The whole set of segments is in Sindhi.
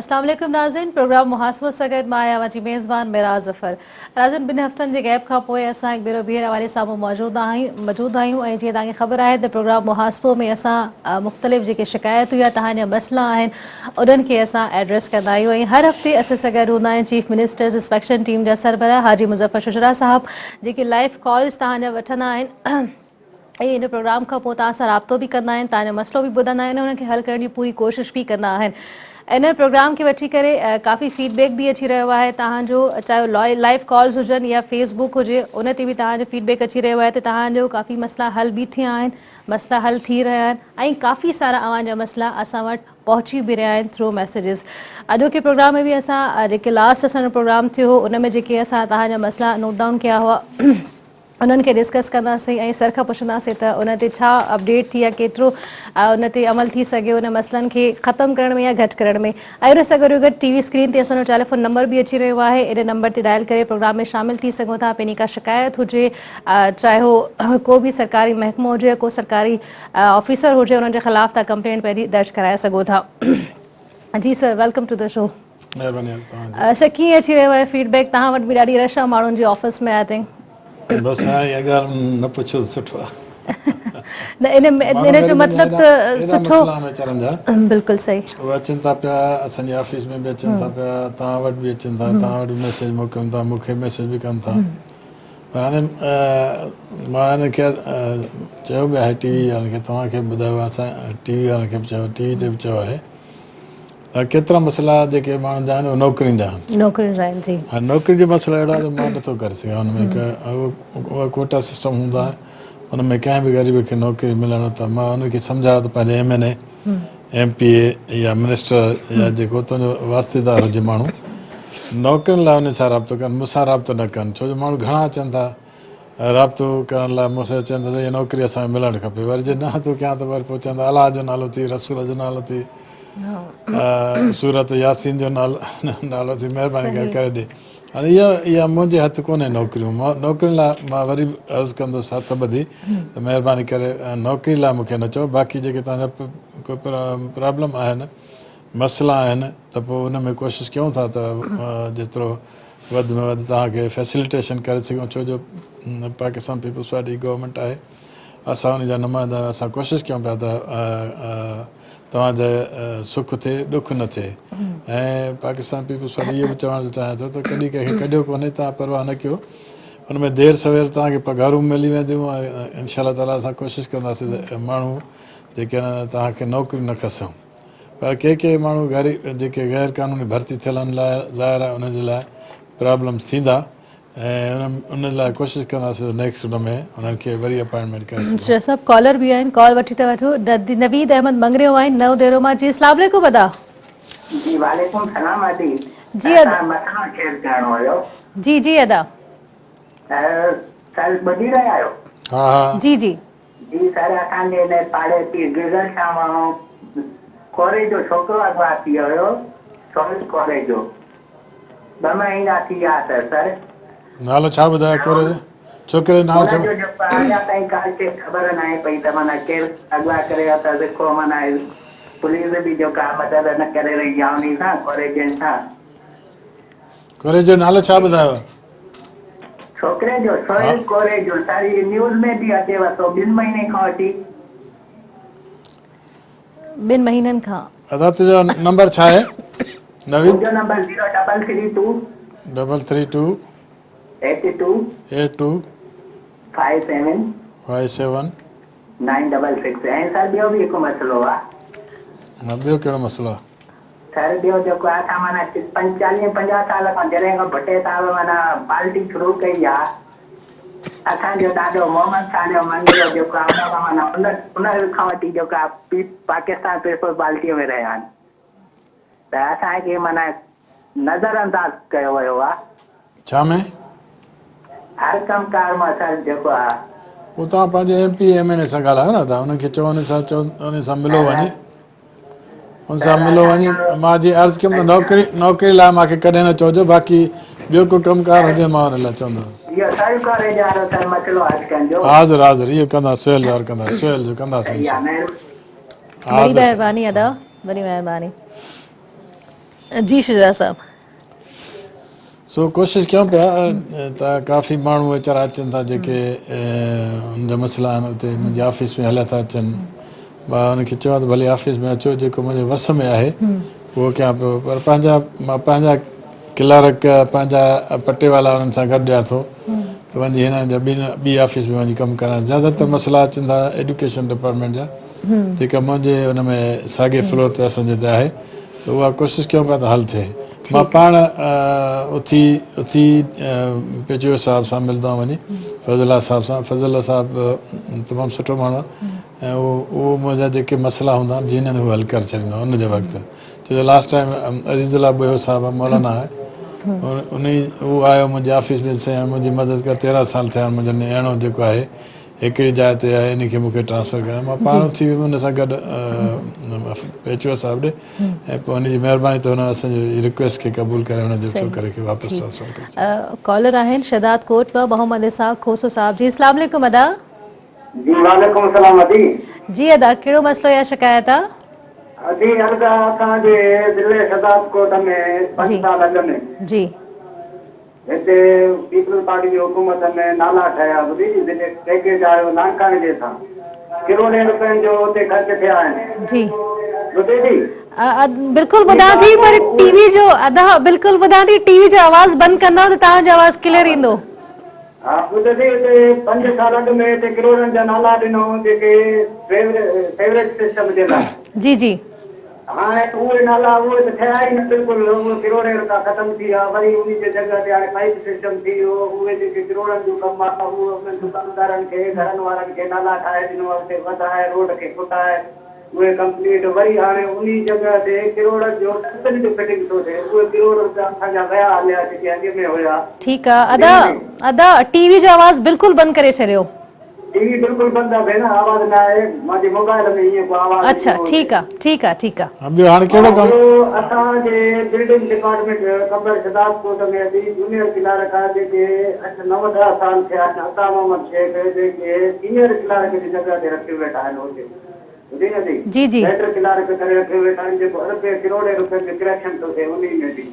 اسلام عليڪم ناظرين پروگرام محاسبو سان گڏ مان آهيان اوهان جي ميزبان معراج ظفر ناظرين ٻن هفتن جي گيپ کان پوء اسان هڪ ڀيرو ٻيهر اوهان جي سامهون موجود آهيون موجود آهيون ۽ جيئن توهان کي خبر آهي ته پروگرام محاسبو ۾ اسان مختلف جيڪي شڪايتون يا توهان جا مسئلا آهن انهن کي اسان ايڊريس ڪندا آهيون ۽ هر هفتي اسان سان گڏ هوندا آهن چيف منسٽرز انسپيڪشن ٽيم جا سربراهه حاجي مظفر شجرا صاحب جيڪي لائيو ڪالز توهان جا وٺندا آهن ۽ ان پروگرام کان پوء توهان سان رابطو به ڪندا آهن توهان جو مسئلو به ٻڌندا آهن ۽ ان کي حل ڪرڻ جي پوري ڪوشش به ڪندا آهن ان پروگرام کي وٺي ڪري ڪافي فيڊ بيڪ به اچي رهيو آهي توهان جو چاهي لائيو ڪالز هجن يا فيس بڪ هجي ان تي به توهان جو فيڊ بيڪ اچي رهيو آهي ته توهان جو ڪافي مسئلا حل به ٿيا آهن مسئلا حل ٿي رهيا آهن ۽ ڪافي سارا اوهان جا مسئلا اسان وٽ پهچي به رهيا آهن ٿرو ميسيجز اڄوڪي پروگرام ۾ به اسان جيڪي لاسٽ اسان جو پروگرام ٿيو هو ان ۾ جيڪي اسان توهان جا مسئلا نوٽ ڊائون ڪيا هئا انهن کي ڊسڪس ڪنداسين ۽ سر کان پڇنداسين ته ان تي ڇا اپڊيٽ ٿي يا ڪيترو ان تي عمل ٿي سگهيو ان مسئلن کي ختم ڪرڻ ۾ يا گهٽ ڪرڻ ۾ ۽ ان سان گڏوگڏ ٽي وي اسڪرين تي اسان جو ٽيليفون نمبر به اچي رهيو آهي ان نمبر تي ڊائل ڪري پروگرام ۾ شامل ٿي سگهو ٿا پنهنجي ڪا شڪايت هجي چاهي هو ڪو به سرڪاري محڪمو هجي يا ڪو سرڪاري آفيسر هجي انهن جي خلاف تان ڪمپلينٽ پنهنجي درج ڪرائي سگهو ٿا جي سر welcome to the show. مهرباني توهان جي. سر ڪيئن اچي رهيو آهي فيڊ بيڪ توهان وٽ به ڏاڍي رش آهي ماڻهن جي آفيس ۾ I think. بس سائين اها ڳالهه نه پڇو ته سٺو آهي. نه ان ان جو مطلب ته سٺو مسئلا آهن ويچارن جا. بلڪل صحيح. اهي اچن ٿا پيا اسان جي آفيس ۾ به اچن ٿا پيا توهان وٽ به اچن ٿا توهان وٽ به ميسيج موڪلن ٿا مون کي ميسيج به ڪن ٿا پر هاڻي مان هن کي چيو به آهي ٽي وي وارن کي توهان کي به ٻڌايو اسان ٽي وي وارن کي به چيو ٽي وي تي به چيو آهي ته ڪيترا مسئلا جيڪي ماڻهن جا آهن اهي نوڪرين جا آهن. نوڪرين جا آهن جي. ها نوڪرين جو مسئلو اهڙو آهي جو مان نٿو ڪري سگهان ان ۾ هڪ اها ڪوٽا سسٽم هوندو آهي ان ۾ ڪنهن به غريب کي نوڪري ملڻ ته مان ان کي سمجهايو ته پنهنجي M N A M P A يا منسٽر يا جيڪو تنهنجو واسطيدار هجي ماڻهو نوڪرين لاء ان سان رابطو ڪن مون سان رابطو نه ڪن ڇو جو ماڻهو گهڻا اچن ٿا رابطو ڪرڻ لاء مون سان چون ٿا ته اها نوڪري اسان کي ملڻ کپي وري جي نه ٿو ڪيان ته وري پوء چون ٿا الله جو نالو ٿي رسول جو نالو ٿي سورت ياسين جو نالو نالو ٿي مهرباني ڪري ڪري ڏي هاڻي اها اها منهنجي هٿ ڪونهي نوڪريون نوڪرين لاء مان وري به عرض ڪندس هٿ ٻڌي ته مهرباني ڪري نوڪري لاء مون کي نه چئو باقي جيڪي توهان جا ڪو پرابلم آهن مسئلا آهن ته پوء ان ۾ ڪوشش ڪيون ٿا ته جيترو وڌ ۾ وڌ توهان کي فيسليٽيشن ڪري سگهون ڇو جو پاڪستان پيپلز پارٽي جي گورنمينٽ آهي اسان ان جا نمائندا آهيون اسان ڪوشش ڪيون پيا ته توهان جي سک ٿئي ڏک نه ٿئي ۽ پاڪستان پيپلز پارٽي اهو به چوڻ ٿو چاهيان ٿو ته ڪڏهن ڪنهن کي ڪڍيو ڪونهي توهان پرواهه نه ڪيو ان ۾ دير سوير توهان کي پگهارون ملي وينديون ۽ انشاء الله تعالي اسان ڪوشش ڪنداسين ته ماڻهو جيڪي آهن توهان کي نوڪريون نه کسون پر ڪي ڪي ماڻهو غريب جيڪي غير قانوني ڀرتي ٿيل آهن لاء ظاهر آهي انهن جي لاء پرابلمس ٿيندا ۽ انهن لاء ڪوشش ڪنداسين ته نيڪسٽ ان ۾ انهن کي وري اپائنٽمينٽ ڪري سگهون. شيخ صاحب ڪالر به آهن ڪال وٺي ٿا وٺو نويد احمد مڱريو آهن نئون ديرو مان جي اسلام عليڪم ادا. جي وعليڪم سلام ادي جي ادا. اسان مسئلو شيئر ڪرڻو هيو. جي جي ادا. سر ٻڌي رهيا آهيو. ها ها. جي جي. جي سر اسان جي هن پاڙي پير گزل شاھ ماڻهو ڪوري جو ڇوڪرو اغوا ٿي ويو هيو سوهيل ڪوري جو ٻه مهينا ٿي ويا اٿس سر. نالو ڇا ٻڌايو ڪوري جو ڇوڪري جو نالو ڇا. ان جو جيڪو اڃا تائين ڪا کي خبر ناهي پئي ته معنيٰ ڪير اغوا ڪري ويو اٿس ڪو معنيٰ پوليس به جو ڪا مدد نه ڪري رهي آهي انهي سان ڪوري جن سان. ڪوري جو نالو ڇا ٻڌايو. ڇوڪري جو سهيل ڪوريجو سر هي نيوز ۾ به اچي وتو ٻن مهيني کان وٺي. ٻن مهينن کان. ادا تنهنجو نمبر ڇا آهي نويد. منهنجو number zero double three two. Double three two. Eight two. Eight two. Five seven. Five seven. Nine double six ۽ sir ٻيو به هڪ مسئلو آ. ها ٻيو ڪهڙو مسئلو آ. سر ٻيو جيڪو آ اسان معنيٰ پنجيتاليهه پنجاهه سال کان جڏهن کان ڀٽي صاحب معنيٰ پالٽي شروع ڪئي آ اسان جو ڏاڏو محمد صالح منگيو جيڪو آ ان کان معنيٰ ان ان کان وٺي جيڪو آ پي پاڪستان پيپلز پارٽيء ۾ رهيا آهن ته اسان کي معنيٰ نظر انداز ڪيو ويو آ. ڇا ۾؟ هر ڪم ڪار مان سر جيڪو آ. پوء توهان پنهنجي M P A M N A سان ڳالهايو نه ته انهن کي چئو ان سان چئو ان سان ملو وڃي. ان سان ملو وڃي مان جي عرض ڪيم ته نوڪري نوڪري لاء مان کي ڪڏهن نه چئجو باقي ٻيو ڪو ڪم ڪار هجي مان ان لاء چوندس. اهو سهيل ڪاليج وارو سر مسئلو حل ڪنجو. حاضر حاضر اهو ڪندا سهيل جو حل ڪندا سهيل جو ڪنداسين انشاء وڏي مهرباني ادا وڏي مهرباني. جي شجاع صاحب. سو ڪوشش ڪيون پيا ته ڪافي ماڻهو ويچارا اچن ٿا جيڪي ان جا مسئلا آهن اتي منهنجي آفيس ۾ هليا ٿا اچن مان انهن کي چوان ته ڀلي آفيس ۾ اچو جيڪو منهنجي وس ۾ آهي اهو ڪيان پيو پر پنهنجا مان پنهنجا ڪلارڪ پنهنجا پٽيوالا انهن سان گڏ ڏيان ٿو ته وڃي هنن جا ٻي ٻي آفيس ۾ وڃي ڪم ڪرائن زياده تر مسئلا اچن ٿا ايڊيوڪيشن ڊپارٽمينٽ جا جيڪا منهنجي ان ۾ ساڳي فلور تي اسان جي تي آهي ته اها ڪوشش ڪيون پيا ته حل ٿئي. مان پاڻ اٿي اٿي پيچوهي صاحب سان ملندو آهيان وڃي فضل الله صاحب سان فضل الله صاحب تمام سٺو ماڻهو آهي ۽ اهو اهو منهنجا جيڪي مسئلا هوندا آهن جنھن هو حل ڪري ڇڏيندو آهي ان جي وقت ڇو جو لاسٽ ٽائيم عزيز الله ٻوهيو صاحب مولانا آهي ان اهو آيو منهنجي آفيس ۾ سائين منهنجي مدد ڪر 13 سال ٿيا آهن منهنجو نياڻو جيڪو آهي هڪڙي جاء تي آهي ان کي مون کي ٽرانسفر ڪرڻ مان پاڻ اٿي ويم ان سان گڏ پيچوهه صاحب ڏي ۽ پوء ان جي مهرباني ته هن اسان جي رڪويسٽ کي قبول ڪري هن جو ڇوڪري کي واپس ٽرانسفر ڪري ڇڏيو. ڪالر آهن شهداد ڪوٽ مان محمد اسحاق کوسو صاحب جي اسلام عليڪم ادا. جي وعليڪم السلام ادي. جي ادا ڪهڙو مسئلو يا شڪايت آ. ادي عرض آ اسان جي ضلعي شهداد ڪوٽ ۾ پنج سال اڳ ۾. جي. هتي پيپلز پارٽي جي حڪومت ۾ نالا ٺهيا ٻڌي ضلعي پيڪيج آيو لاڙڪاڻي جي هٿان ڪروڙين روپين جو اتي خرچ ٿيا آهن. جي. ٻڌي ٿي. بلڪل ٻڌان ٿي پر ٽي وي جو ادا بلڪل ٻڌان ٿي ٽي وي جو آواز بند ڪندؤ ته توهان جو آواز ڪليئر ايندو. ها ٻڌي ٿي اتي 5 سال اڳ ۾ اتي ڪروڙن جا نالا ڏنو جيڪي سيوريج سسٽم جي لاء. جي جي. هاڻي اهي نالا اهي ته ٺهيا ئي نه بلڪل اهي ڪروڙين رپيا ختم ٿي ويا وري انهي جي جڳهه تي هاڻي پائيپ سسٽم ٿي ويو اهي جيڪي ڪروڙن جو ڪم آ اهو انهن دڪاندارن کي گهرن وارن کي نالا ٺاهي ڏنو اڳتي وڌائي روڊ کي ڦٽائي اهي ڪمپليٽ وري هاڻي انهي جڳهه تي ڪروڙن جو ڊسٽبن جو فٽنگ ٿو ٿئي اهي ڪروڙ رپيا اسان جا ويا هليا جيڪي اڳ ۾ هيا. ٺيڪ آ ادا ادا ٽي وي جو آواز بلڪل بند ڪري ڇڏيو. ٽي وي بلڪل بند آ ڀيڻ آواز نه آهي مانجي موبائل ۾ ائين ڪو آواز اڇا ايندو هجي. ٺيڪ آ ٺيڪ آ ٺيڪ آ. ها ٻيو هاڻي ڪهڙو ڪم. ٻيو اسان جي بلڊنگ ڊپارٽمينٽ قمبر شھدادڪوٽ ۾ ادي جونيئر ڪلارڪ آ جيڪي اٺ نو ڏهه سال ٿيا آهن عطا محمد شيخ جنهن کي سينئر ڪلارڪ جي جڳهه تي رکيو ويٺا آهن هتي ٻڌي نه ٿي جي جي. هيڊ ڪلارڪ ڪري رکيو ويٺا آهن جيڪو اربين ڪروڙين روپين جو ڪرپشن ٿو ٿئي انهي ۾ به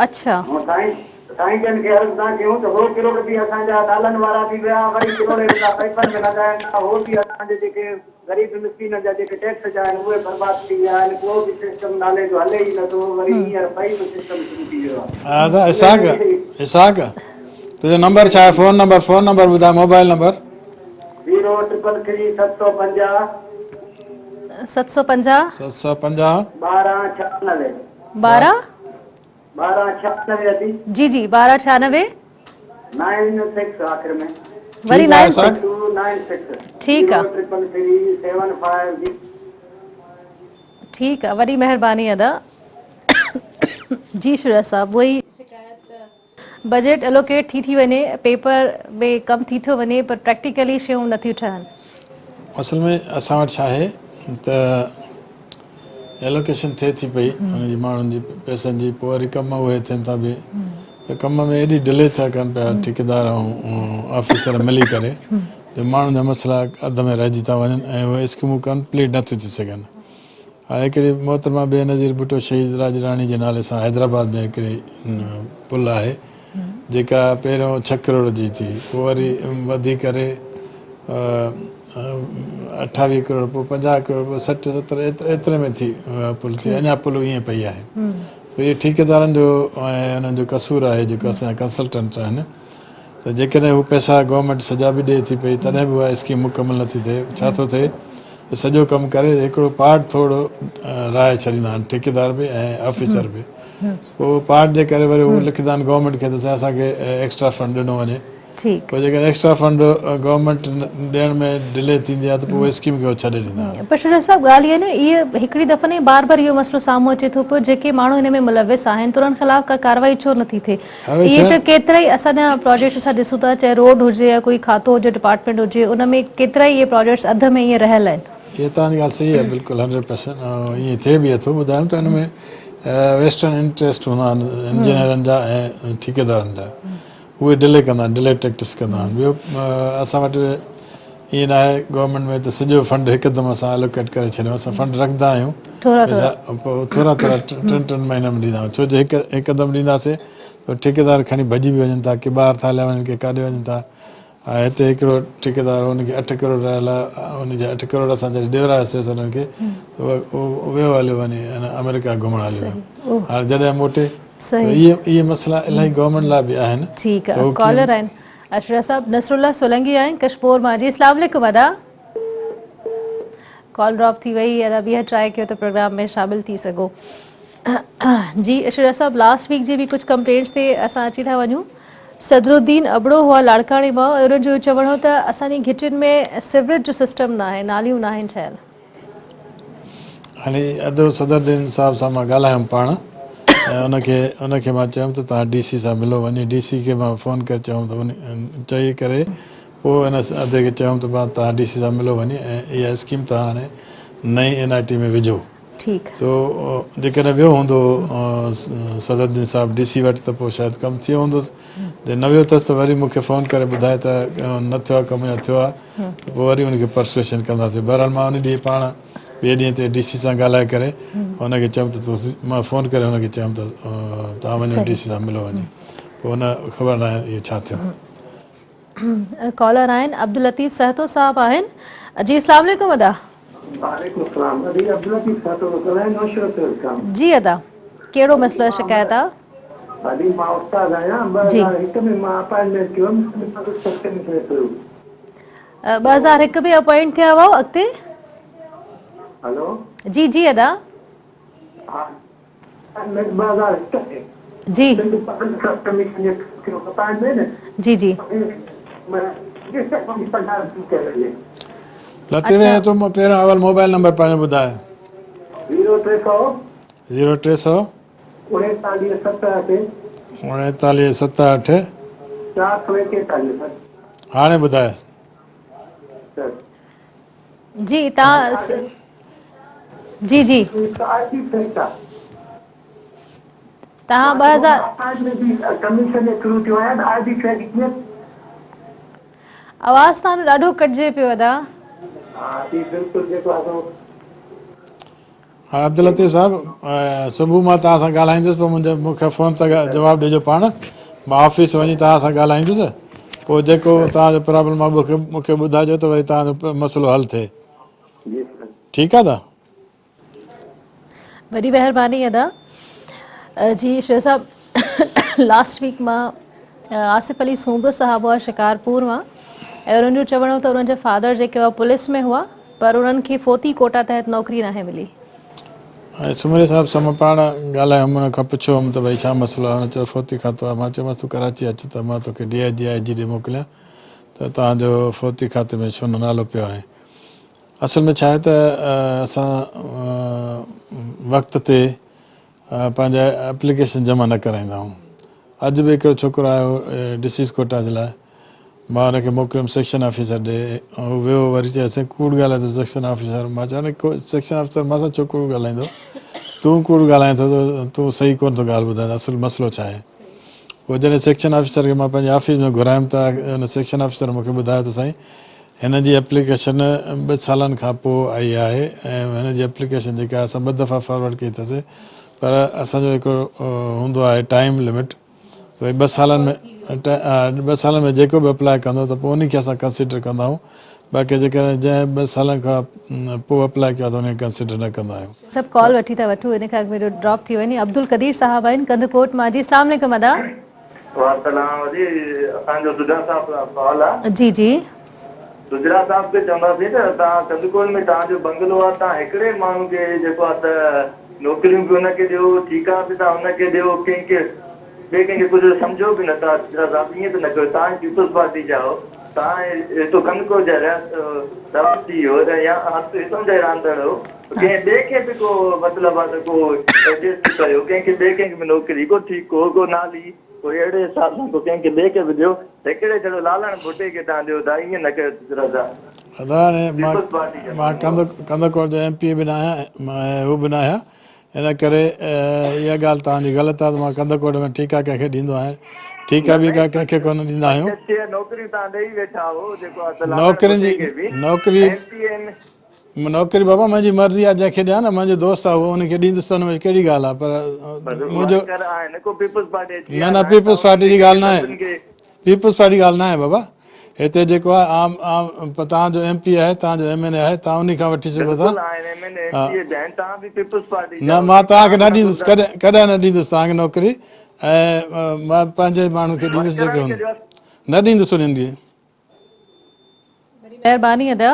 اڇا. هون سائين سائين جن کي عرض ٿا ڪيون ته هو ڪروڙ به اسان جا نالن وارا به ويا وري ڪروڙين روپيا پئپن ۾ لڳائن ٿا هو به اسان جي جيڪي غريب مسڪينن جا جيڪي ٽيڪس جا آهن اهي برباد ٿي ويا آهن ڪو به سسٽم نالي جو هلي ئي نٿو وري هينئر پئي به سسٽم شروع ٿي ويو آهي. ادا اسحاق اسحاق تنهنجو نمبر ڇا آهي فون نمبر فون نمبر ٻڌاء mobile number. Zero triple three 750. 750. 750. 12 96. 12. 12 96 ادي. جي جي 12 96. نائن سڪس آخر ۾. وري ٺيڪ آهي nine Ishaq. Six. Two nine six. ٺيڪ آ. Zero triple three seven five zero. ٺيڪ آ وڏي مهرباني ادا. جي شجاع صاحب وئي شڪايت بجيٽ الوڪيٽ ٿي ٿي وڃي پيپر ۾ ڪم ٿي ٿو وڃي پر پريڪٽيڪلي شيون نٿيون ٺهن. اصل ۾ اسان وٽ ڇا آهي ته ايلوڪيشن ٿئي ٿي پئي ان جي ماڻهن جي پئسن جي پوء وري ڪم اهي ٿين ٿا به ته ڪم ۾ ايڏي ڊلي ٿا ڪن پيا ٺيڪيدار ۽ آفيسر ملي ڪري جو ماڻهن جا مسئلا اڌ ۾ رهجي ٿا وڃن ۽ اهي اسڪيمون ڪمپليٽ نٿيون ٿي سگهن. هاڻي هڪڙي محترمه بينظير ڀٽو شهيد راڄ راڻي جي نالي سان حيدرآباد ۾ هڪڙي پل آهي جيڪا پهريون 6 ڪروڙ جي ٿي پوء وري وڌي ڪري 28 ڪروڙ پوء 50 ڪروڙ پوء 60 70 ايتري ۾ ٿي پل ٿي اڃا پل ائين پئي آهي سو اهي ٺيڪيدارن جو ۽ انهن جو قصور آهي جيڪو اسان جا ڪنسلٽنٽ آهن ته جيڪڏهن هو پئسا گورنمينٽ سڄا به ڏئي ٿي پئي تڏهن به اها اسڪيم مڪمل نٿي ٿئي ڇا ٿو ٿئي ته سڄو ڪم ڪري هڪڙو پارٽ ٿورو راهي ڇڏيندا آهن ٺيڪيدار به ۽ آفيسر به پوء پارٽ جي ڪري وري هو لکندا آهن گورنمينٽ کي ته سائين اسان کي ايڪسٽرا فنڊ ڏنو وڃي پوء جيڪڏهن ايڪسٽرا فنڊ گورنمينٽ ڏيڻ ۾ ڊلي ٿيندي آهي ته پوء اسڪيم کي هو ڇڏي ڏيندا آهن. پر شجاع صاحب ڳالهه اها نه اهي هڪڙي دفعو نه بار بار اهو مسئلو سامهون اچي ٿو پيو جيڪي ماڻهو ان ۾ ملوث آهن ته انهن خلاف ڪا ڪارروائي ڇو نٿي ٿئي اهي ته ڪيترائي اسان جا پراجيڪٽس اسان ڏسون ٿا چاهي روڊ هجي يا ڪوئي کاتو هجي ڊپارٽمينٽ هجي ان ۾ ڪيترائي اهي پراجيڪٽس اڌ ۾ ائين رهيل آهن. اها توهان جي ڳالهه صحيح آهي بلڪل هنڊريڊ پرسنٽ ائين ٿئي به اٿو ٻڌايم ته ان ۾ ويسٽرن انٽريسٽ هوندا آهن انجنيئرن جا ۽ ٺيڪيدارن جا اهي ڊلي ڪندا آهن ڊلي ٽيڪٽس ڪندا آهن ٻيو اسان وٽ ائين ناهي گورنمينٽ ۾ ته سڄو فنڊ هڪدم اسان الوڪيٽ ڪري ڇڏيون اسان فنڊ رکندا آهيون ٿورا ٿورا پوء ٿورا ٿورا ٽن ٽن مهينن ۾ ڏيندا آهيون ڇو جو هڪ هڪدم ڏينداسي ته ٺيڪيدار کڻي ڀڄي به وڃن ٿا ڪي ٻاهر ٿا هليا وڃن ڪي ڪاڏي وڃن ٿا ۽ هتي هڪڙو ٺيڪيدار هو ان کي اٺ ڪروڙ رهيل ان جا اٺ ڪروڙ اسان جڏهن ڏيوراياسي انهن کي ته اهو ويو هليو وڃي آمريڪا گهمڻ هليو ويو هاڻي جڏهن موٽي اهي اهي مسئلا الاهي گورنمينٽ لاء به آهن ٺيڪ آهي ڪالر آهن اشرف صاحب نصرالله سولنگي آهن ڪشمور مان جي اسلام عليڪم ادا ڪال ڊراپ ٿي وئي ادا ٻيهر ٽرائي ڪيو ته پروگرام ۾ شامل ٿي سگهو جي اشرف صاحب لاسٽ ويڪ جي به ڪجهه ڪمپلينٽس تي اسان اچي ٿا وڃون صدرالدين ابڙو هئا لاڙڪاڻي مان انهن جو چوڻ هو ته اسان جي گهٽين ۾ سيوريج جو سسٽم ناهي ناليون ناهن ٺهيل هاڻي ادو صدرالدين صاحب سان مان ڳالهايم پاڻ ۽ ان کي ان کي مان چيم ته توهان ڊي سي سان ملو وڃي ڊي سي کي مان فون ڪري چيم ته چئي ڪري پوء ان ادي کي چيم ته مان توهان ڊي سي سان ملو وڃي ۽ اها اسڪيم توهان هاڻي نئين اين آء ٽي ۾ وجهو ٺيڪ. سو جيڪڏهن ويو هوندو صدرالدين صاحب ڊي سي وٽ ته پوء شايد ڪم ٿي ويو هوندس جي نه ويو اٿس ته وري مون کي فون ڪري ٻڌائي ته نه ٿيو آهي ڪم يا ٿيو آهي ته پوء وري ان کي پرسويشن ڪنداسين بهرحال مان ان ڏينهن پاڻ ٻئي ڏينهن تي ڊي سي سان ڳالهائي ڪري هن کي چيم ته مان فون ڪري هن کي چيم ته توهان وڃو ڊي سي سان ملو وڃي پوء ان خبر ناهي اهو ڇا ٿيو. ڪالر آهن عبداللطيف سهتو صاحب آهن جي اسلام عليڪم ادا. وعليڪم السلام ادي عبداللطيف سهتو ٿو ڳالهايان نوشهرو فيروز کان. جي ادا ڪهڙو مسئلو شڪايت آ. ادي مان استاد آهيان 2001 ۾ مان اپائنٽمينٽ ٿيو هيم Sindh public service commission through. 2001 ۾ appoint ٿيا هئا اڳتي. هلو. جي جي ادا. ها اپائنٽمينٽ 2001 ۾ جي. سنڌ پبلڪ سروس ڪميشن جي ٿرو ٿيو اپائنٽمينٽ. جي جي. لطيف تون پهريون اول موبائل نمبر پنهنجو ٻڌاء. زيرو ٽي سئو. زيرو ٽي سئو. 39 7 8. 39 7 8. 441 سر. هاڻي ٻڌاء. سر. جي تان جي جي. تان 2000. آواز تان جو ڏاڍو ڪٽجي پيو ادا. ها جي بلڪل جيڪو آ سو. ها عبداللطيف صاحب صبح مان توهان سان ڳالهائيندس پوء منهنجو مون کي فون تي جواب ڏجو پاڻ مان آفيس وڃي توهان سان ڳالهائيندس پوء جيڪو توهان جو پرابلم آهي مون مون کي ٻڌائجو ته وري توهان جو مسئلو حل ٿئي ٺيڪ آهي ته. وڏي مهرباني ادا جي شيخ صاحب لاسٽ ويڪ مان آصف علي سومرو صاحب هئا شڪارپور مان ۽ انهن جو چوڻ هو ته انهن جا فادر جيڪي هئا پوليس ۾ هئا پر انهن کي فوتي ڪوٽا تحت نوڪري ناهي ملي. ۽ سومري صاحب سان مان پاڻ ڳالهايو هوم ان کان پڇيو هوم ته ڀئي ڇا مسئلو آهي هن چيو فوتي کاتو آهي مان چيومانس تون ڪراچي اچ ته مان توکي ڊي I جي آء جي ڏي موڪليان ته توهان جو فوتي کاتي ۾ ڇو نه نالو پيو آهي اصل ۾ ڇا آهي ته اسان وقت تي پنهنجا اپليڪيشن جمع نه ڪرائيندا آهيون. اڄ به هڪڙو ڇوڪرو آيو ڊسيز ڪوٽا جي لاء مان ان کي موڪليم سيڪشن آفيسر ڏي هو ويو وري چيو سائين ڪوڙ ڳالهائي ٿو سيڪشن آفيسر مان چيو نه سيڪشن آفيسر مان سان ڇو ڪوڙ ڳالهائيندو تون ڪوڙ ڳالهائين ٿو ته تون صحيح ڪونه ٿو ڳالهه ٻڌائين اصل مسئلو ڇا آهي پوء جڏهن سيڪشن آفيسر کي مان پنهنجي آفيس ۾ گهرايم ته ان سيڪشن آفيسر مون کي ٻڌايو ته سائين هن جي ايپليڪيشن ٻه سالن کان پوء آئي آهي ۽ هن جي ايپليڪيشن جيڪا اسان ٻه دفعا فارورڊ ڪئي اٿس پر اسان جو هڪڙو هوندو آهي ٽائيم لمٽ ته ڀئي ٻه سالن ۾ ٻه سالن ۾ جيڪو به اپلاء ڪندو ته پوء ان کي اسان ڪنسيڊر ڪندا آهيون باقي جيڪڏهن جنهن ٻه سالن کان پوء اپلاء ڪيو آهي ته ان کي ڪنسيڊر نه ڪندا آهيون. سڀ ڪال وٺي ٿا وٺون ان کان اڳ ۾ جو ڊراپ ٿي وڃي عبدالقدير صاحب آهن ڪنڌڪوٽ مان جي اسلام عليڪم ادا. وعليڪم جي اسان جو سجا صاحب سان سوال آ. جي جي. سجا صاحب کي چونداسين ته توهان ڪنڌڪوٽ ۾ توهان جو بنگلو آ توهان هڪڙي ماڻهو کي جيڪو آ ته نوڪريون به ان کي ڏيو ٺيڪا به توهان ان کي ڏيو ڪنهن کي ٻئي ڪنهن کي ڪجهه سمجهو به نه ٿا سجا صاحب ائين ته نه ڪيو توهان پيپلز پارٽي جا آهو توهان هتو ڪنڌڪوٽ جا رهواسي آهيو يا هتون جا رهندڙ آهيو ڪنهن ٻئي کي به ڪو مطلب آ ته ڪو ايڊجسٽ ڪريو ڪنهن کي ٻئي ڪنهن کي به نوڪري ڪو ٺيڪو ڪو نالي ڪو اهڙي حساب سان ڪو ڪنهن کي ٻئي کي به ڏيو هڪڙي ڇڙو لالڻ ڀٽي کي تان ڏيو ٿا ائين نه ڪيو رضا ادا هاڻي مان پيپلز پارٽي جا مان ماڻهو ڪنڌ آهو. ڪنڌڪوٽ جو ايم پي اي به نه آهيان ۽ هو به نه آهيان ان ڪري اها ڳالهه توهان جي غلط آهي ته مان ڪنڌڪوٽ ۾ ٺيڪا ڪنهن کي ڏيندو آهيان. ٺيڪا بيڪا ڪنهن کي ڪونه ڏيندا آهيون. 6 نوڪريون توهان ڏئي ويٺا آهو جيڪو آهي ته لالڻ نوڪرين ڀٽي جي کي به نوڪري ايم پي ايم. نوڪري بابا منهنجي مرضي آهي جنهن کي ڏيان نه منهنجو دوست آهي اهو ان کي ڏيندس ته ان ۾ ڪهڙي ڳالهه آهي پر منهنجو ورڪر آهن ڪو پيپلز پارٽي اچي نه نه پيپلز پارٽي جي ڳالهه نه آهي پيپلز پارٽي ڳالهه نه آهي بابا هتي جيڪو آهي عام عام توهان جو ايم پي آهي توهان جو ايم اين اي آهي توهان انهي کان وٺي سگهو ٿا نه مان توهان کي نه ڏيندس ڪڏهن ڪڏهن نه ڏيندس توهان کي نوڪري ۽ مان پنهنجي ماڻهن کي ڏيندس جيڪي هوندا نه ڏيندس انهن کي. وڏي مهرباني ادا.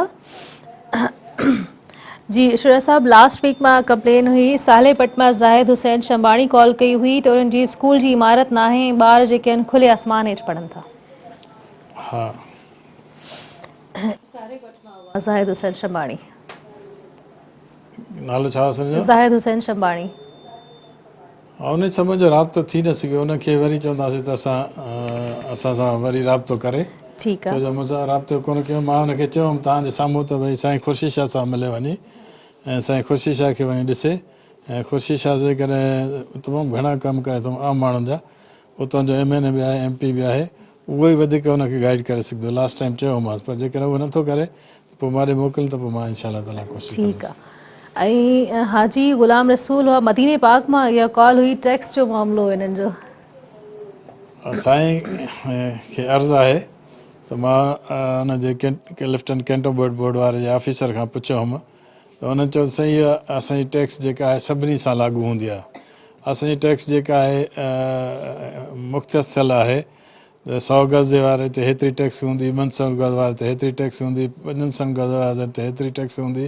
جي شرح صاحب لاسٽ ويڪ مان ڪمپلين هئي صالح پٽ مان زاهد حسين شمباڻي ڪال ڪئي هئي ته انهن جي اسڪول جي عمارت ناهي ۽ ٻار جيڪي آهن کلي آسمان هيٺ پڙهن ٿا. ها. صالح پٽ مان زاهد حسين شمباڻي. نالو ڇا هئس ان جو؟ زاهد حسين شمباڻي. انهي سان منهنجو رابطو ٿي نه سگهيو ان کي وري چونداسين ته اسان اسان سان وري رابطو ڪري ٺيڪ آ. ڇو جو مون سان رابطو ڪونه ڪيو مان ان کي چيو هوم توهان جي سامهون ته ڀئي سائين خورشيد شاهه سان ملي وڃي ۽ سائين خورشيد شاهه کي وڃي ڏسي ۽ خورشيد شاهه جيڪڏهن تمام گهڻا ڪم ڪيا اٿم عام ماڻهن جا اتان جو ايم اين اي به آهي ايم پي به آهي اهو ئي وڌيڪ ان کي گائيڊ ڪري سگهندو لاسٽ ٽائيم چيو هومانس پر جيڪڏهن اهو نٿو ڪري ته پوء مان ڏي موڪل ته پوء مان انشاء الله تعاليٰ ڪوشش ٺيڪ ڪندس. آ ۽ حاجي غلام رسول هئا مديني پاڪ مان اها ڪال هئي ٽيڪس جو معاملو هو انهن جو. سائين کي عرض آهي ته مان ان جي ڪلفٽن ڪينٽو بورڊ بورڊ واري جي آفيسر کان پڇيو هوم ته انهن چيو ته سائين اها اسان جي ٽيڪس جيڪا آهي سڀني سان لاڳو هوندي آهي اسان جي ٽيڪس جيڪا آهي مختص ٿيل آهي ته سئو گز جي واري تي هيتري ٽيڪس هوندي، ٻن سئن گز واري تي هيتري ٽيڪس هوندي، پنجن سئن گز واري تي هيتري ٽيڪس هوندي،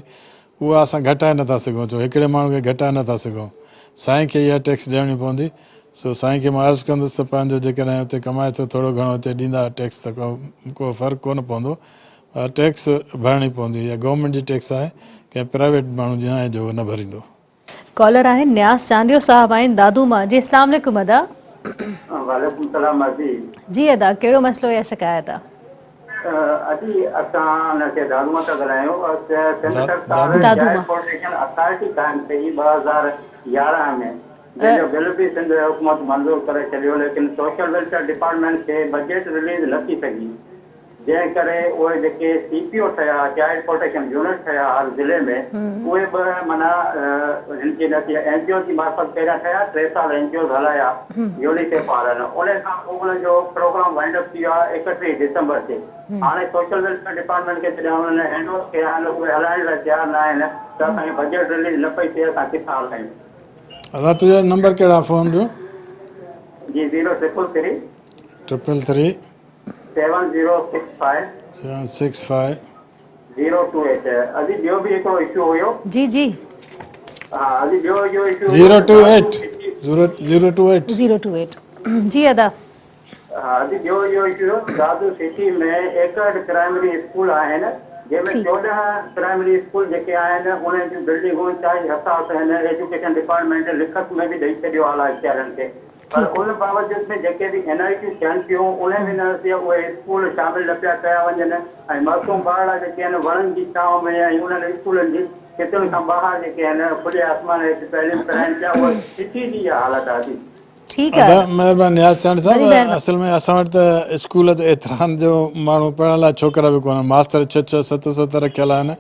اها اسان گهٽائي نٿا سگهون ڇو هڪڙي ماڻهو کي گهٽائي نٿا سگهون، سائين کي اها ٽيڪس ڏيڻي پوندي، سو سائين کي مان عرض ڪندس ته پنهنجو جيڪڏهن اتي ڪمائي ٿو ٿورو گهڻو اتي ڏيندا ٽيڪس ته ڪو فرق ڪونه پوندو پر ٽيڪس ڀرڻي پوندي، اها گورنمينٽ جي ٽيڪس آهي ڪنهن پرائيويٽ ماڻهو جي ناهي جو اهو نه ڀريندو. ڪالر آهن نياز چانڊيو صاحب آهن دادو مان جي اسلام عليڪم ادا. وعليڪم السلام ادي. جي ادا ڪهڙو مسئلو يا شڪايت آ. ادي اسان ان کي دادو مان ٿا ڳالهايون سنڌ سرڪار دادو چائلڊ مان. پروٽيڪشن اٿارٽي قائم ڪئي 2011 ۾ جنهن جو بل به سنڌ حڪومت منظور ڪري ڇڏيو ليڪن سوشل ويلفيئر ڊپارٽمينٽ کي بجيٽ رليز نه ٿي سگهي جنهن ڪري اهي جيڪي سي پي او ٺهيا، چائلڊ پروٽيڪشن يونٽ ٺهيا هر ضلعي ۾ اهي به معنيٰ هن جي نه ٿي اين جي اوز جي معرفت پهريان ٺهيا ٽي سال اين جي اوز هلايا يونيسيف وارن ان کان پوء انهن جو پروگرام وائنڊ اپ ٿي ويو آهي 31 ڊسمبر تي هاڻي سوشل ويلفيئر ڊپارٽمينٽ کي جڏهن انهن هينڊ اوور ڪيا آهن اهي هلائڻ لاء تيار نه آهن ته اسان کي بجيٽ رليز نه پئي ٿئي اسان ڪٿان هلايون. ادا تنهنجو نمبر ڪهڙا فون جو. جي zero triple three. Triple three. Seven zero six five. Seven six five. Zero two eight ادي ٻيو به هڪڙو اشو هيو. جي جي. ها ادي ٻيو اهو اشو هيو zero two eight zero two eight. Zero two eight جي ادا. ها ادي ٻيو اهو اشو هيو دادو سٽي ۾ 61 پرائمري اسڪول آهن جنهن ۾ 14 پرائمري اسڪول جيڪي آهن انهن جون بلڊنگون انتهائي حساس آهن ايجوڪيشن ڊپارٽمينٽ لکت ۾ به ڏئي ڇڏيو اعليٰ اختيارين کي پر ان باوجود به جيڪي به اين آء ٽيون ٿين پيون انهن ۾ نه اهي اسڪول شامل نه پيا ڪيا وڃن ۽ معصوم ٻارڙا جيڪي آهن وڻن جي ڇانو ۾ ۽ انهن اسڪولن جي ڇتن کان ٻاهر جيڪي آهن کلي آسمان هيٺ تعليم پرائين پيا اها سٽي جي اها حالت آهي. ٺيڪ ادا آهي. مهرباني نياز چانڊ وڏي صاحب مهرباني. اصل ۾ اسان وٽ ته اسڪول ته ايترا آهن جو ماڻهو پڙهڻ لاء ڇوڪرا به ڪونهن ماستر ڇهه ڇهه ست ست رکيل آهن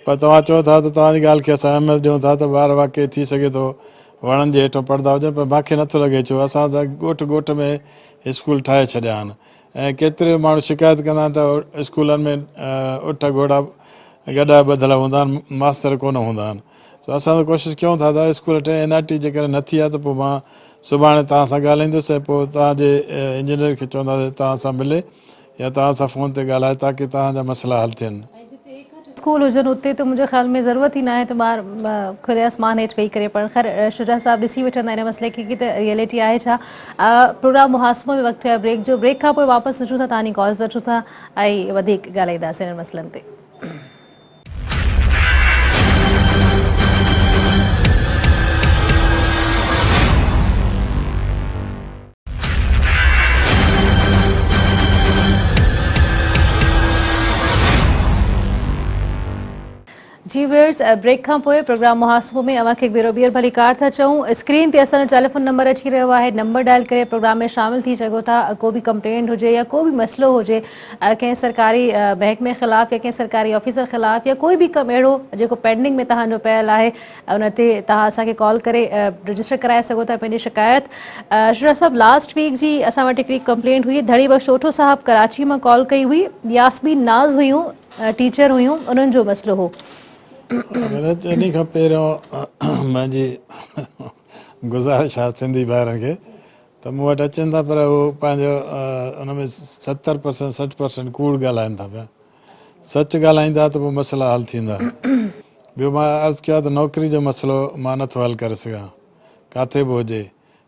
پر توهان چئو ٿا ته توهان جي ڳالهه کي اسان اهميت ڏيون ٿا ته ٻار واقعي ٿي سگهي ٿو وڻن جي هيٺون پڙهندا هجن پر مانکي نٿو لڳي ڇو اسان ته ڳوٺ ڳوٺ ۾ اسڪول ٺاهي ڇڏيا آهن ۽ ڪيتري ماڻهو شڪايت ڪندا آهن ته اسڪولن ۾ اٺ گهوڙا گڏهه ٻڌل هوندا آهن ماستر ڪونه هوندا آهن سو اسان ته ڪوشش ڪيون ٿا ته اسڪول ٺهي اين آء ٽي جيڪڏهن نه ٿي آهي ته پوء مان سڀاڻي توهان سان ڳالهائيندس ۽ پوء توهان جي انجنيئر کي چونداسين توهان سان ملي يا توهان سان فون تي ڳالهائي تاڪه توهان جا مسئلا حل ٿين. ۽ جتي ايڪهٺ اسڪول هجن اتي ته منهنجي خيال ۾ ضرورت ئي ناهي ته ٻار کلي آسمان هيٺ ويهي ڪري پڙهن. خير شجاع صاحب ڏسي وٺندا ان مسئلي کي ڪي ته ريئلٽي آهي ڇا. پروگرام محاسبو ۾ وقت ٿيو آهي بريڪ جو بريڪ کان پوء واپس اچون ٿا توهان جي ڪالز وٺون ٿا ۽ وڌيڪ ڳالهائينداسين انهن مسئلن تي. جي ويئرز بريڪ کان پوء پروگرام محاسبو ۾ اوهان کي هڪ ڀيرو ٻيهر ڀليڪار ٿا چئون. اسڪرين تي اسان جو ٽيليفون نمبر اچي رهيو آهي نمبر ڊائل ڪري پروگرام ۾ شامل ٿي سگهو ٿا ڪو به ڪمپلينٽ هجي يا ڪو به مسئلو هجي ڪنهن سرڪاري محڪمي خلاف يا ڪنهن سرڪاري آفيسر خلاف يا ڪوئي به ڪم اهڙو جيڪو پينڊنگ ۾ توهان جو پيل آهي ان تي توهان اسان کي ڪال ڪري رجسٽر ڪرائي سگهو ٿا پنهنجي شڪايت. شجاع صاحب لاسٽ ويڪ جي اسان وٽ هڪڙي ڪمپلينٽ هئي ڌڻي بخش اوٺو صاحب ڪراچي مان ڪال ڪئي هئي ياسمين ناز هيون ٽيچر هيون انهن جو مسئلو هو. انهي کان پهريون منهنجي گذارش آهي سنڌي ڀائرن کي ته مون وٽ اچن ٿا پر هو پنهنجو ان ۾ 70 پرسنٽ 60 پرسنٽ ڪوڙ ڳالهائن ٿا پيا سچ ڳالهائيندا ته پوء مسئلا حل ٿيندا ٻيو مان عرض ڪيو آهي ته نوڪري جو مسئلو مان نٿو حل ڪري سگهان ڪاٿي به هجي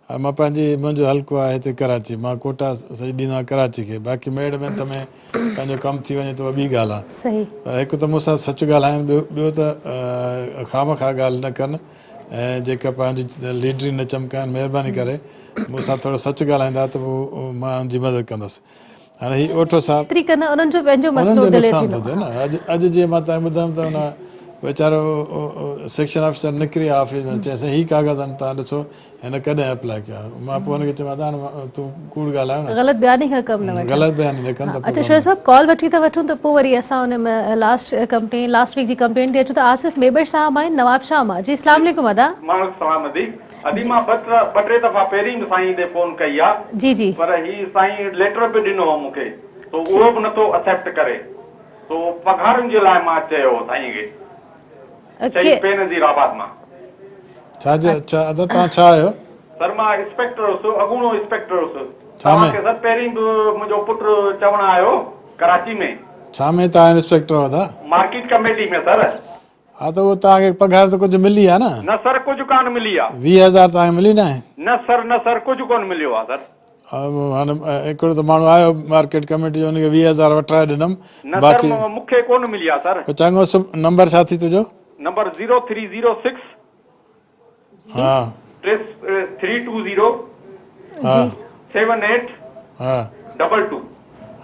ها مان پنهنجي منهنجو حلقو آهي هتي ڪراچي مان ڪوٽا سڄي ڏيندو آهيان ڪراچي کي باقي ميڙ منٿ ۾ پنهنجو ڪم ٿي وڃي ته اها ٻي ڳالهه آهي صحيح. پر هڪ ته مون سان سچ ڳالهائين ٻيو ٻيو ته خامخواه ڳالهه نه ڪن ۽ جيڪا پنهنجي ليڊري نه چمڪائن مهرباني ڪري مون سان ٿورو سچ ڳالهائيندا ته پوء مان ان جي مدد ڪندس هاڻي هي اوٺو صاحب ايتري ڪندا انهن جو پنهنجو انهن مسئلو جو ڊلي نقصان ٿو ٿيندو ٿئي نه اڄ اڄ جيئن مان توهان کي ٻڌايم ته ان ويچارو سيڪشن آفيسر نڪري آيو آفيس ۾ چيائين سائين هي ڪاغذ آهن توهان ڏسو هن ڪڏهن اپلاء ڪيو آهي مان پوء هن کي چيم ادا هاڻي تون ڪوڙ ڳالهايو نه غلط بياني کان ڪم نه وٺ غلط بياني نه ڪن ته اچا شعيب صاحب ڪال وٺي ٿا وٺون ته پوء وري اسان ان لاسٽ ڪمپلين لاسٽ ويڪ جي ڪمپلين تي اچون ته آصف ميبڙ صاحب آهن نواب شاهه مان جي اسلام عليڪم ادا. وعليڪم السلام ادي ادي مان ٻه ٽي دفعا پهرين به سائين ڏي فون ڪئي آ جي جي. پر هي سائين ليٽر به ڏنو هو مون کي سو اهو به نٿو اڪسيپٽ ڪري سو پگهارن جي لاء مان چيو هو سائين کي شهيد بينظير آباد مان. ڇا جو ڇا ادا توهان ڇا آهيو. سر مان انسپيڪٽر هوس اڳوڻو انسپيڪٽر هوس ڇا توهان ۾؟ کي سر پهرين به منهنجو پٽ چوڻ آيو ڪراچي ۾. ڇا ۾ توهان انسپيڪٽر هئا ادا؟ مارڪيٽ ڪميٽي ۾ سر. ها ته اهو توهان کي پگهار ته ڪجهه ملي آهي نه؟ نه سر ڪجهه ڪانه ملي آ. 20 هزار توهان کي ملي ناهي؟ نه سر نه سر ڪجهه ڪونه مليو آ سر. هاڻي هڪڙو ته ماڻهو آيو مارڪيٽ ڪميٽي جو ان کي 20 هزار وٺرائي ڏنم نه سر باقي. مون کي ڪونه ملي آ سر. پوء چڱو سڀ نمبر ڇا ٿي تنهنجو؟ Number zero three zero six. ها. T three two zero. ها. Seven eight. ها. Double two.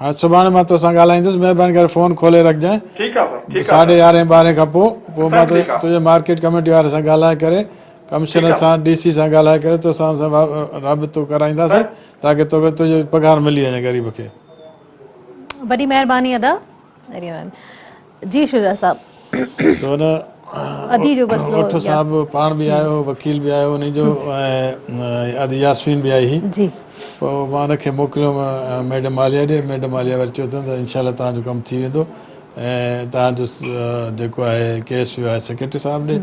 هاڻي سڀاڻي مان توسان ڳالهائيندس مهرباني ڪري فون کولي رکجانء. ٺيڪ آ سر ٺيڪ آ سر. ساڍي يارهين ٻارهين کان پوء پوء مان سر ٺيڪ آ. تنهنجي مارڪيٽ ڪميٽي واري سان ڳالهائي ڪري ڪمشنر ٺيڪ آ. سان ڊي سي سان ڳالهائي ڪري توسان ان سان رابطو ڪرائينداسين سر. تاڪه توکي تنهنجي پگهار ملي وڃي غريب کي. وڏي مهرباني ادا. جي شجاع صاحب. سو نه ادي جو مسئلو اوٺو صاحب پاڻ به آيو وڪيل به آيو انهي جو ۽ ادي ياسمين به آئي هئي جي پوء مان ان کي موڪليو ميڊم عاليه ڏي ميڊم عاليه وري چيو اٿن ته انشاء الله توهان جو ڪم ٿي ويندو ۽ توهان جو جيڪو آهي ڪيس ويو آهي سيڪريٽري صاحب ڏي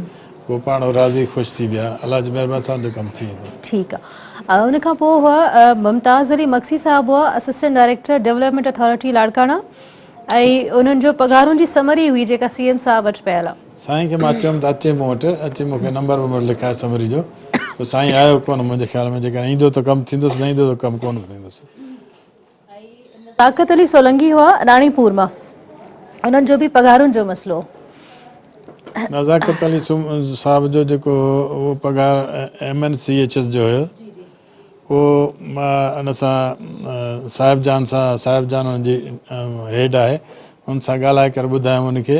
پوء پاڻ هو راضي خوش ٿي ويا الله جي مهرباني سان ان جو ڪم ٿي ويندو. ٺيڪ آ ان کان پوء هئا ممتاز علي مگسي صاحب هئا assistant director development authority Larkana ۽ انهن جو پگهارن جي سمري هئي جيڪا سي ايم صاحب وٽ پيل آ. سائين کي مان چيم ته اچي مون وٽ اچي مون کي نمبر بمبر لکائي سمري جو پوء سائين آيو ڪونه منهنجي خيال ۾ جيڪڏهن ايندو ته ڪم ٿيندس نه ايندو ته ڪم ڪونه ٿيندس. ۽ نزاڪت علي سولنگي هئا راڻي پور مان انهن جو به پگهارن جو مسئلو هو. نزاڪت علي صاحب جو جيڪو هو اهو پگهار M N C H S جو هيو. پوء مان ان سان صاحب جان سان صاحب جان ان جي هيڊ آهي ان سان ڳالهائي ڪري ٻڌايم ان کي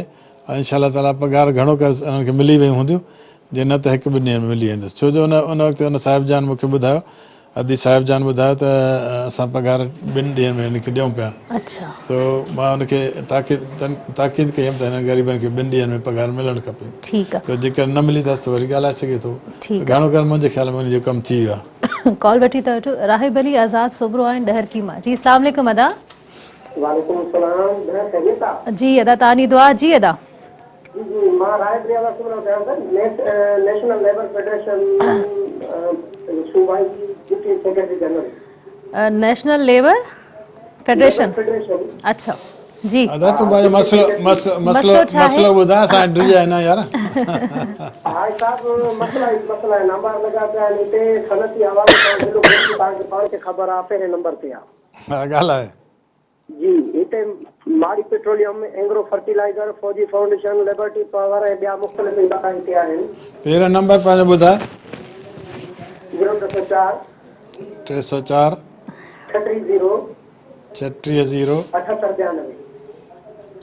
۽ انشاء الله تعالي پگهار گهڻو ڪري انهن کي ملي ويون هونديون جي نه ته هڪ ٻن ڏينهن ۾ ملي ويندس ڇو جو ان ان وقت ان صاحب جان مون کي ٻڌايو ادي صاحب جان ٻڌايو ته اسان پگهار ٻن ڏينهن ۾ هن کي ڏيون پيا اڇا سو مان ان کي تاڪيد تاڪيد ڪئي هيم ته هنن غريبن کي ٻن ڏينهن ۾ پگهار ملڻ کپي ٺيڪ آ سو جيڪر نه ملي اٿس ته وري ڳالهائي سگهي ٿو ٺيڪ آ. گهڻو ڪري منهنجي خيال ۾ ان جو ڪم ٿي ويو آ. ڪال وٺي ٿا وٺون راهب علي آزاد سوڀرو آهن ڏهرڪي مان جي اسلام عليڪم ادا. وعليڪم السلام ڀيڻ خيريت آ. جي ادا توهان جي دعا جي ادا. جي جي مان راهب علي آزاد سومرو چاهيان ٿو نيشنل ليبر فيڊريشن صوبائي deputy secretary general. National labour federation اڇا جي. ادا تون پنهنجو مسئلو مسئلو مسئلو ٻڌاء اسان ڊڄ نه يار. ها صاحب مسئلا ئي مسئلا آهن انبار لڳا پيا آهن هتي صنعتي حوالي سان ضلعو گهوٽڪي توهان کي پاڻ کي خبر آهي پهرين نمبر تي آهي. ها ڳالهاء. جي هتي Mari petroleum, Engro fertilizer, Fauji foundation, Liberty power ۽ ٻيا مختلف ادارا هتي آهن. پهريون نمبر پنهنجو ٻڌاء. زيرو 304. 304. 36 زيرو. 36 زيرو. 78 92.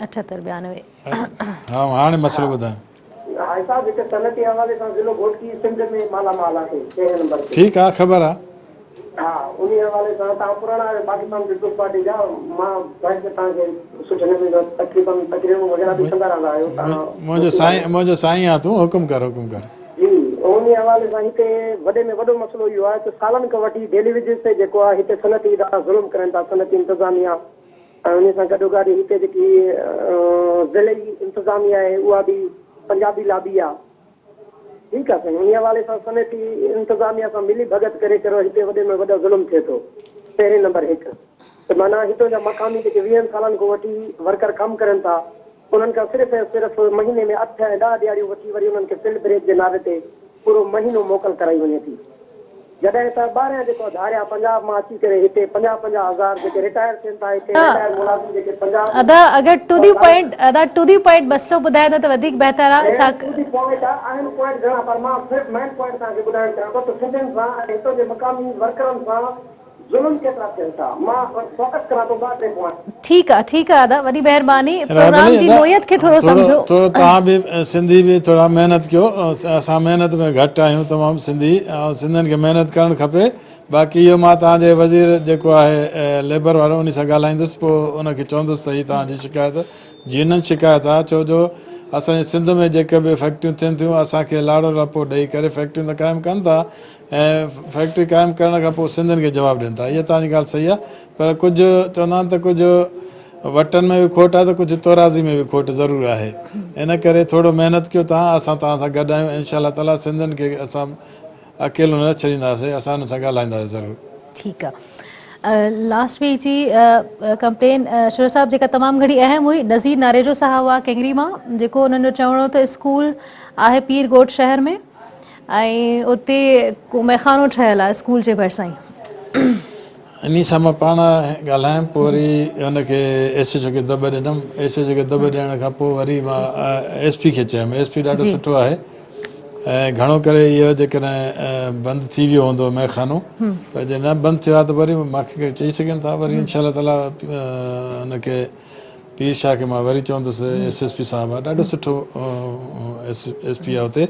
78 92. ها هاڻي مسئلو ٻڌاء. حاجي صاحب هتي صنعتي حوالي سان ضلعو گهوٽڪي سنڌ ۾ مالا مال آهي پهرين نمبر تي. ٺيڪ آ خبر آ. ها انهي حوالي سان توهان پراڻا آهيو پاڪستان پيپلز پارٽي جا مان ظاهر ته توهان کي سٺي نموني تقريبن تقريرون وغيره به ڪندا رهندا آهيو توهان منهنجو سائين منهنجو سائين آ تون حڪم ڪر حڪم ڪر. جي انهي حوالي سان هتي وڏي ۾ وڏو مسئلو اهو آهي ته سالن کان وٺي ڊيلي ويجز تي جيڪو آهي هتي صنعتي ادارا ظلم ڪرن ٿا صنعتي انتظاميا ۽ انهي سان گڏوگڏ هتي جيڪي ضلعي انتظاميا آهي اها به پنجابي لابي آهي. ٺيڪ آ سائين انهي حوالي سان صنعتي انتظاميا سان ملي ڀڳت ڪري ڪري هتي وڏي ۾ وڏو ظلم ٿئي ٿو پهرين نمبر هڪ ته معنيٰ هتون جا مقامي جيڪي ويهن سالن کان وٺي ورڪر ڪم ڪرن ٿا انهن کان صرف ۽ صرف مهيني ۾ اٺ ۽ ڏهه ڏهاڙيون وٺي وري انهن کي فل بريڪ جي نالي تي پورو مهينو موڪل ڪرائي وڃي ٿي. جڏهن ته ٻاهريان جيڪو ڌاريا پنجاب مان اچي ڪري هتي پنجاهه پنجاهه هزار جيڪي رٽائر ٿين ٿا هتي رٽائر ملازم جيڪي پنجاب ادا اگر ٽو the point ادا ٽو the point مسئلو ٻڌائيندو ته وڌيڪ بهتر آ ڇا ٽو the point آ آهن پوائنٽ گهڻا پر مان صرف مين پوائنٽ توهان کي ٻڌائڻ چاهيان ٿو ته سنڌين سان ۽ هتو جي مقامي ورڪرن سان ظلم ڪيترا ٿين ٿا مان فوڪس ڪران ٿو ٻه ٽي پوائنٽ. ٺيڪ آ ٺيڪ آ ادا وڏي مهرباني رابيل پروگرام جي ادا نوعيت کي ٿورو ٿورو سمجهو. ٿورو توهان به سنڌي به ٿورا محنت ڪيو اسان محنت ۾ گهٽ آهيون تمام سنڌي ۽ سنڌين کي محنت ڪرڻ کپي باقي اهو مان توهان جي وزير جيڪو آهي ليبر وارو انهي سان ڳالهائيندس پوء ان کي چوندس ته هي توهان جي شڪايت جينن شڪايت آهي ڇو جو اسان جي سنڌ ۾ جيڪي به فيڪٽريون ٿين ٿيون اسان کي لاڙو لپو ڏئي ڪري فيڪٽريون ته قائم ڪن ٿا ۽ فيڪٽري قائم ڪرڻ کان پوء سنڌين کي جواب ڏين ٿا اها توهان جي ڳالهه صحيح آهي پر ڪجهه چوندا آهن ته ڪجهه وٽن ۾ به کوٽ آهي ته ڪجهه تورازي ۾ به کوٽ ضرور آهي ان ڪري ٿورو محنت ڪيو توهان اسان توهان سان گڏ آهيون انشاء الله تعالي سنڌين کي اسان اڪيلو نه ڇڏينداسين اسان انهن سان ڳالهائينداسين ضرور. ٺيڪ آ لاسٽ ويڪ جي ڪمپلين شر صاحب جيڪا تمام گهڻي اهم هئي نذير ناريجو صاحب هئا ڪينگري مان جيڪو انهن جو چوڻ هو ته اسڪول آهي پير ڳوٺ شهر ۾ ۽ اتي ڪو مئخانو ٺهيل آهي اسڪول جي ڀرسان ئي. انهي سان مان پاڻ ڳالهايم پوء وري ان کي ايس ايڇ او کي دٻ ڏنم ايس ايڇ او کي دٻ ڏيڻ کان پوء وري مان ايس پي کي چيم ايس پي ڏاڍو سٺو آهي ۽ گهڻو ڪري اهو جيڪڏهن بند ٿي ويو هوندو مئخانو پر جي نه بند ٿيو آهي ته وري مان کي چئي سگهن ٿا وري انشاء الله تعالي ان کي پير شاهه کي مان وري چوندس ايس ايس پي صاحب آهي ڏاڍو سٺو ايس ايس پي آهي اتي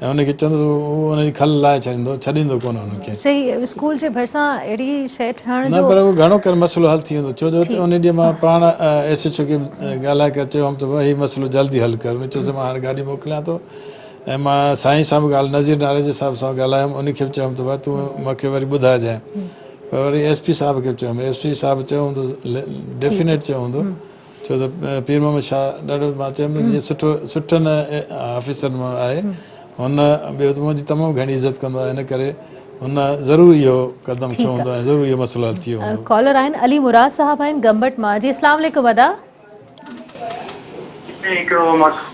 ۽ ان کي چوندس هو ان جي کل لاهي ڇڏيندو ڇڏيندو ڪونه ان کي. صحيح اسڪول جي ڀرسان اهڙي شيء ٺهڻ جو. نه پر اهو گهڻو ڪري مسئلو حل ٿي ويندو ڇو جو ان ڏينهن مان پاڻ ايس ايڇ او کي ڳالهائي ڪري چيو هوم ته بابا هي مسئلو جلدي حل ڪر ان چيو سائين مان هاڻي گاڏي موڪليان ٿو ۽ مان سائين سان به ڳالهه نذير ناريجي صاحب سان ڳالهايم ان کي به چيم ته بابا تون مون کي وري ٻڌائجانء پر وري ايس پي صاحب کي به چيم ايس پي صاحب چيو هوندو ڊيفينيٽ چيو هوندو ڇو ته پير محمد شاهه ڏاڍو مان چيم ته جيئن سٺو سٺن آفيسرن مان آهي هن ٻيو ته منهنجي تمام گهڻي عزت ڪندو آهي ان ڪري هن ضرور اهو قدم کنيو هوندو ۽ ضرور اهو مسئلو حل ٿي ويو هوندو. ڪالر آهن علي مراد صاحب آهن گمبٽ مان جي اسلام عليڪم ادا. هڪڙو مسئلو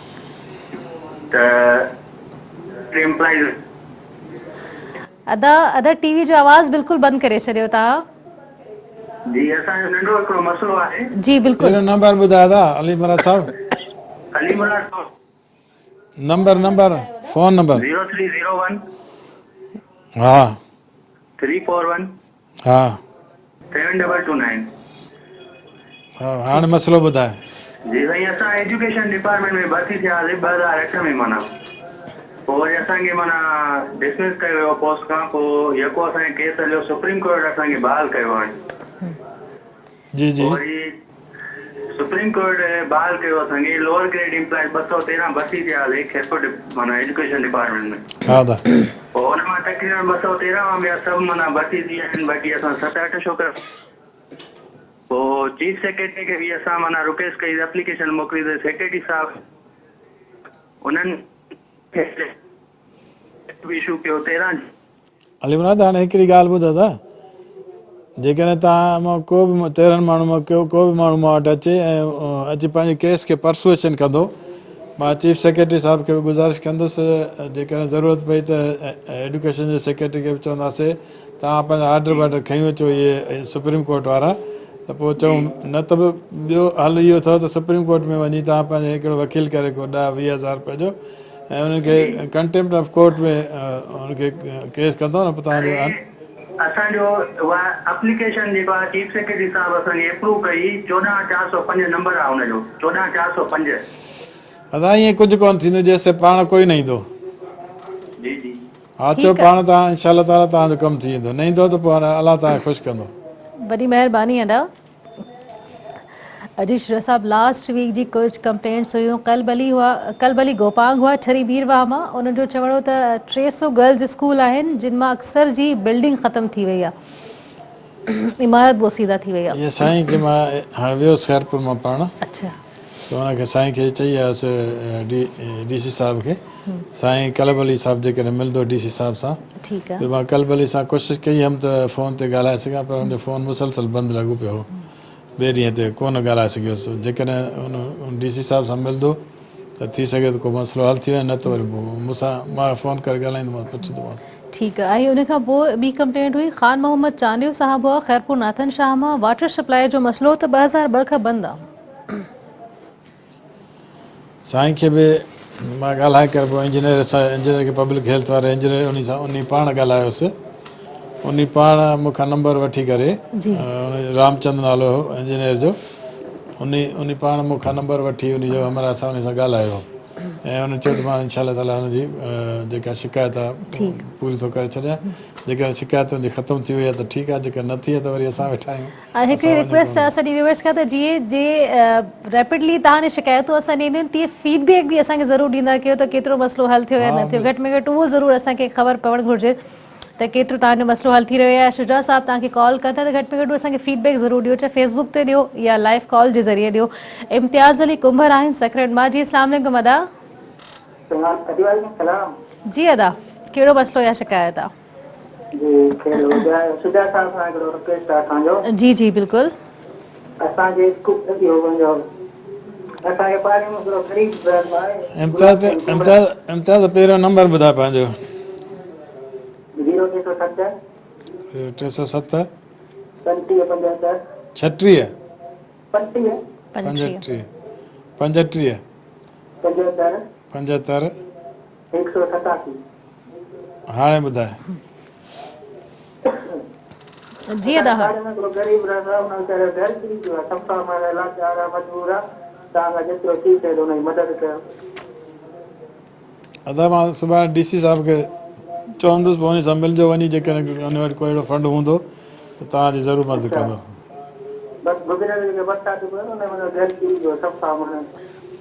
ته ايمپلائيز. ادا ادا ٽي وي جو آواز بلڪل بند ڪري ڇڏيو توهان. جي اسان جو ننڍو هڪڙو مسئلو آهي. جي بلڪل. پهريون نمبر ٻڌايو ادا علي مراد صاحب. علي مراد صاحب. Number number phone number. Zero three zero one. ها. Three four one. ها. Seven double two nine. ها هاڻي مسئلو ٻڌاء. جي سائين اسان ايجوڪيشن ڊپارٽمينٽ ۾ ڀرتي ٿيا هئاسين 2008 ۾ معنيٰ پوء وري اسان کي معنيٰ ڊسمس ڪيو ويو پوسٽ کان پوء يڪو اسان جو ڪيس هليو سپريم ڪورٽ اسان کي بحال ڪيو هاڻي جي جي. پوء وري سپريم ڪورٽ بحال ڪيو اسان کي لوئر گريڊ امپلائيز 213 ڀرتي ٿيا هئاسين خيرپور معنيٰ ايجوڪيشن ڊپارٽمينٽ ۾. ها ادا. پوء ان مان تقريبن 213 مان ٻيا سڀ معنيٰ ڀرتي ٿي ويا آهن باقي اسان ست اٺ ڇوڪرا پوء چيف سيڪريٽري کي به اسان معنيٰ رڪويسٽ ڪئي اپليڪيشن موڪلي ته سيڪريٽري صاحب انهن کي به اشو ڪيو 13 علي مراد هاڻي هڪڙي ڳالهه ٻڌ ادا جيڪڏهن توهان مان ڪو به 13 ماڻهو مان ڪو به ماڻهو مان وٽ اچي ۽ اچي پنهنجي ڪيس کي پرسوئيشن ڪندو مان چيف سيڪريٽري صاحب کي به گذارش ڪندس جيڪڏهن ضرورت پئي ته ايڊيوڪيشن جي سيڪريٽري کي به چونداسي توهان پنهنجا آرڊر وارڊر کنيون اچو اهي سپريم ڪورٽ وارا ته پوء چئون نه ته به ٻيو حل اهو اٿو ته سپريم ڪورٽ ۾ وڃي توهان پنهنجو هڪڙو وڪيل ڪري ڪو ڏهه 20 هزار رپئي جو ۽ انهن کي ڪنٽيمپٽ آف ڪورٽ ۾ انهن کي ڪيس ڪندو نه پوء توهان جو اري اسان جو اها اپليڪيشن جيڪو آهي چيف سيڪريٽري صاحب اسان کي اپروو ڪئي 14405 نمبر آهي ان جو 14405. ادا ائين ڪجهه ڪونه ٿيندو جيسين پاڻ ڪوئي نه ايندو. جي جي. ها چئو پاڻ توهان انشاء الله تعالي توهان جو ڪم ٿي ويندو نه ايندو ته پوء الله توهان کي خوش ڪندو. وڏي مهرباني ادا. جي شجاع صاحب لاسٽ ويڪ جي ڪجهه ڪمپلينٽس هيون قلب علي هئا قلب علي گوپانگ هئا ٺري ميرواهه مان انهن جو چوڻ هو ته 300 گرلز اسڪول آهن جن مان اڪثر جي بلڊنگ ختم ٿي وئي آهي عمارت بوسيده ٿي وئي آهي. اهي سائين کي مان هاڻ ويس خيرپور مان پاڻ اڇا. ته ان کي سائين کي چئي آيس ڊي سي صاحب کي سائين قلب علي صاحب جيڪڏهن ملندو ڊي سي صاحب سان ٺيڪ آ. جو مان قلب علي سان ڪوشش ڪئي هيم ته فون تي ڳالهائي سگهان پر ان جو فون مسلسل بند لڳو پيو هو ٻئي ڏينهن تي ڪونه ڳالهائي سگهيس جيڪڏهن ان ڊي سي صاحب سان ملندو ته ٿي سگهي ٿو ڪو مسئلو حل ٿي وڃي نه ته وري پوء مون سان مان فون ڪري ڳالهائيندومانس پڇندومانس. ٺيڪ آ ۽ ان کان پوء ٻي ڪمپلينٽ هئي خان محمد چانڊيو صاحب هئا خيرپور ناٿن شاهه مان واٽر سپلائي جو مسئلو ته 2002 کان بند آ. سائين کي به مان ڳالهائي ڪري پوء انجنيئر سان انجنيئر کي پبلڪ هيلٿ واري انجنيئر انهي سان انهي پاڻ ڳالهايوس انهي پاڻ مون کان نمبر وٺي ڪري رامچند نالو هو انجنيئر جو انهي انهي پاڻ مون کان نمبر وٺي انهي جو همراهه سان انهي سان ڳالهايو ۽ ان چيو ته مان انشاء الله تعالي هن جي جيڪا شڪايت آهي پوري ٿو ڪري ڇڏيان جيڪڏهن شڪايت هن جي ختم ٿي وئي آهي ته ٺيڪ آهي جيڪڏهن نه ٿي آهي ته وري اسان ويٺا آهيون ۽ هڪڙي رڪويسٽ آهي اسان جي ويورس کان ته جيئن جي ريپڊلي توهان جي شڪايتون اسان ڏي اينديون آهن تيئن فيڊ بيڪ به اسان کي ضرور ڏيندا ڪيو ته ڪيترو مسئلو حل ٿيو يا نه ٿيو گهٽ ۾ گهٽ اهو ضرور اسان کي خبر پوڻ گهرجي ته ڪيترو توهان جو مسئلو حل ٿي رهيو آهي شجاع صاحب توهان کي ڪال ڪن ٿا ته گهٽ ۾ گهٽ اسان کي فيڊ بيڪ ضرور ڏيو چاهي فيس بڪ تي ڏيو يا لائيو ڪال جي ذريعي ڏيو امتياز علي ڪنڀر آهن سکرنڊ مان جي اسلام عليڪم ادا. وعليڪم السلام. جي ادا ڪهڙو مسئلو يا شڪايت آ. جي خير هجي شجاع صاحب کان هڪڙو رڪويسٽ آ اسان جو. جي جي بلڪل. اسان کي اسڪول اهو پنهنجو اسان کي پاڙي ۾ هڪڙو غريب رهندو آهي. امتياز امتياز امتياز پهريون نمبر ٻڌاء پنهنجو. زيرو 307. 307. 35 75. 36. 35. 35 35. 75. 75. 187. هاڻي ٻڌاء. جي ادا ها. غريب رهندو آهي ان ويچاري جو گهر ڪري پيو آهي صفا معنيٰ لاچار آهي مجبور آهي توهان کان جيترو ٿي سگهي ٿو ان جي مدد ڪيو. ادا مان سڀاڻي ڊي سي صاحب کي چوندس پوء انهي سان ملجو وڃي جيڪڏهن ان وٽ ڪو اهڙو فنڊ هوندو ته توهان جي ضرور مدد ڪندو. بس گذريل جيڪي برسات پئي ان ۾ گهر ڪري پيو صفا معنيٰ.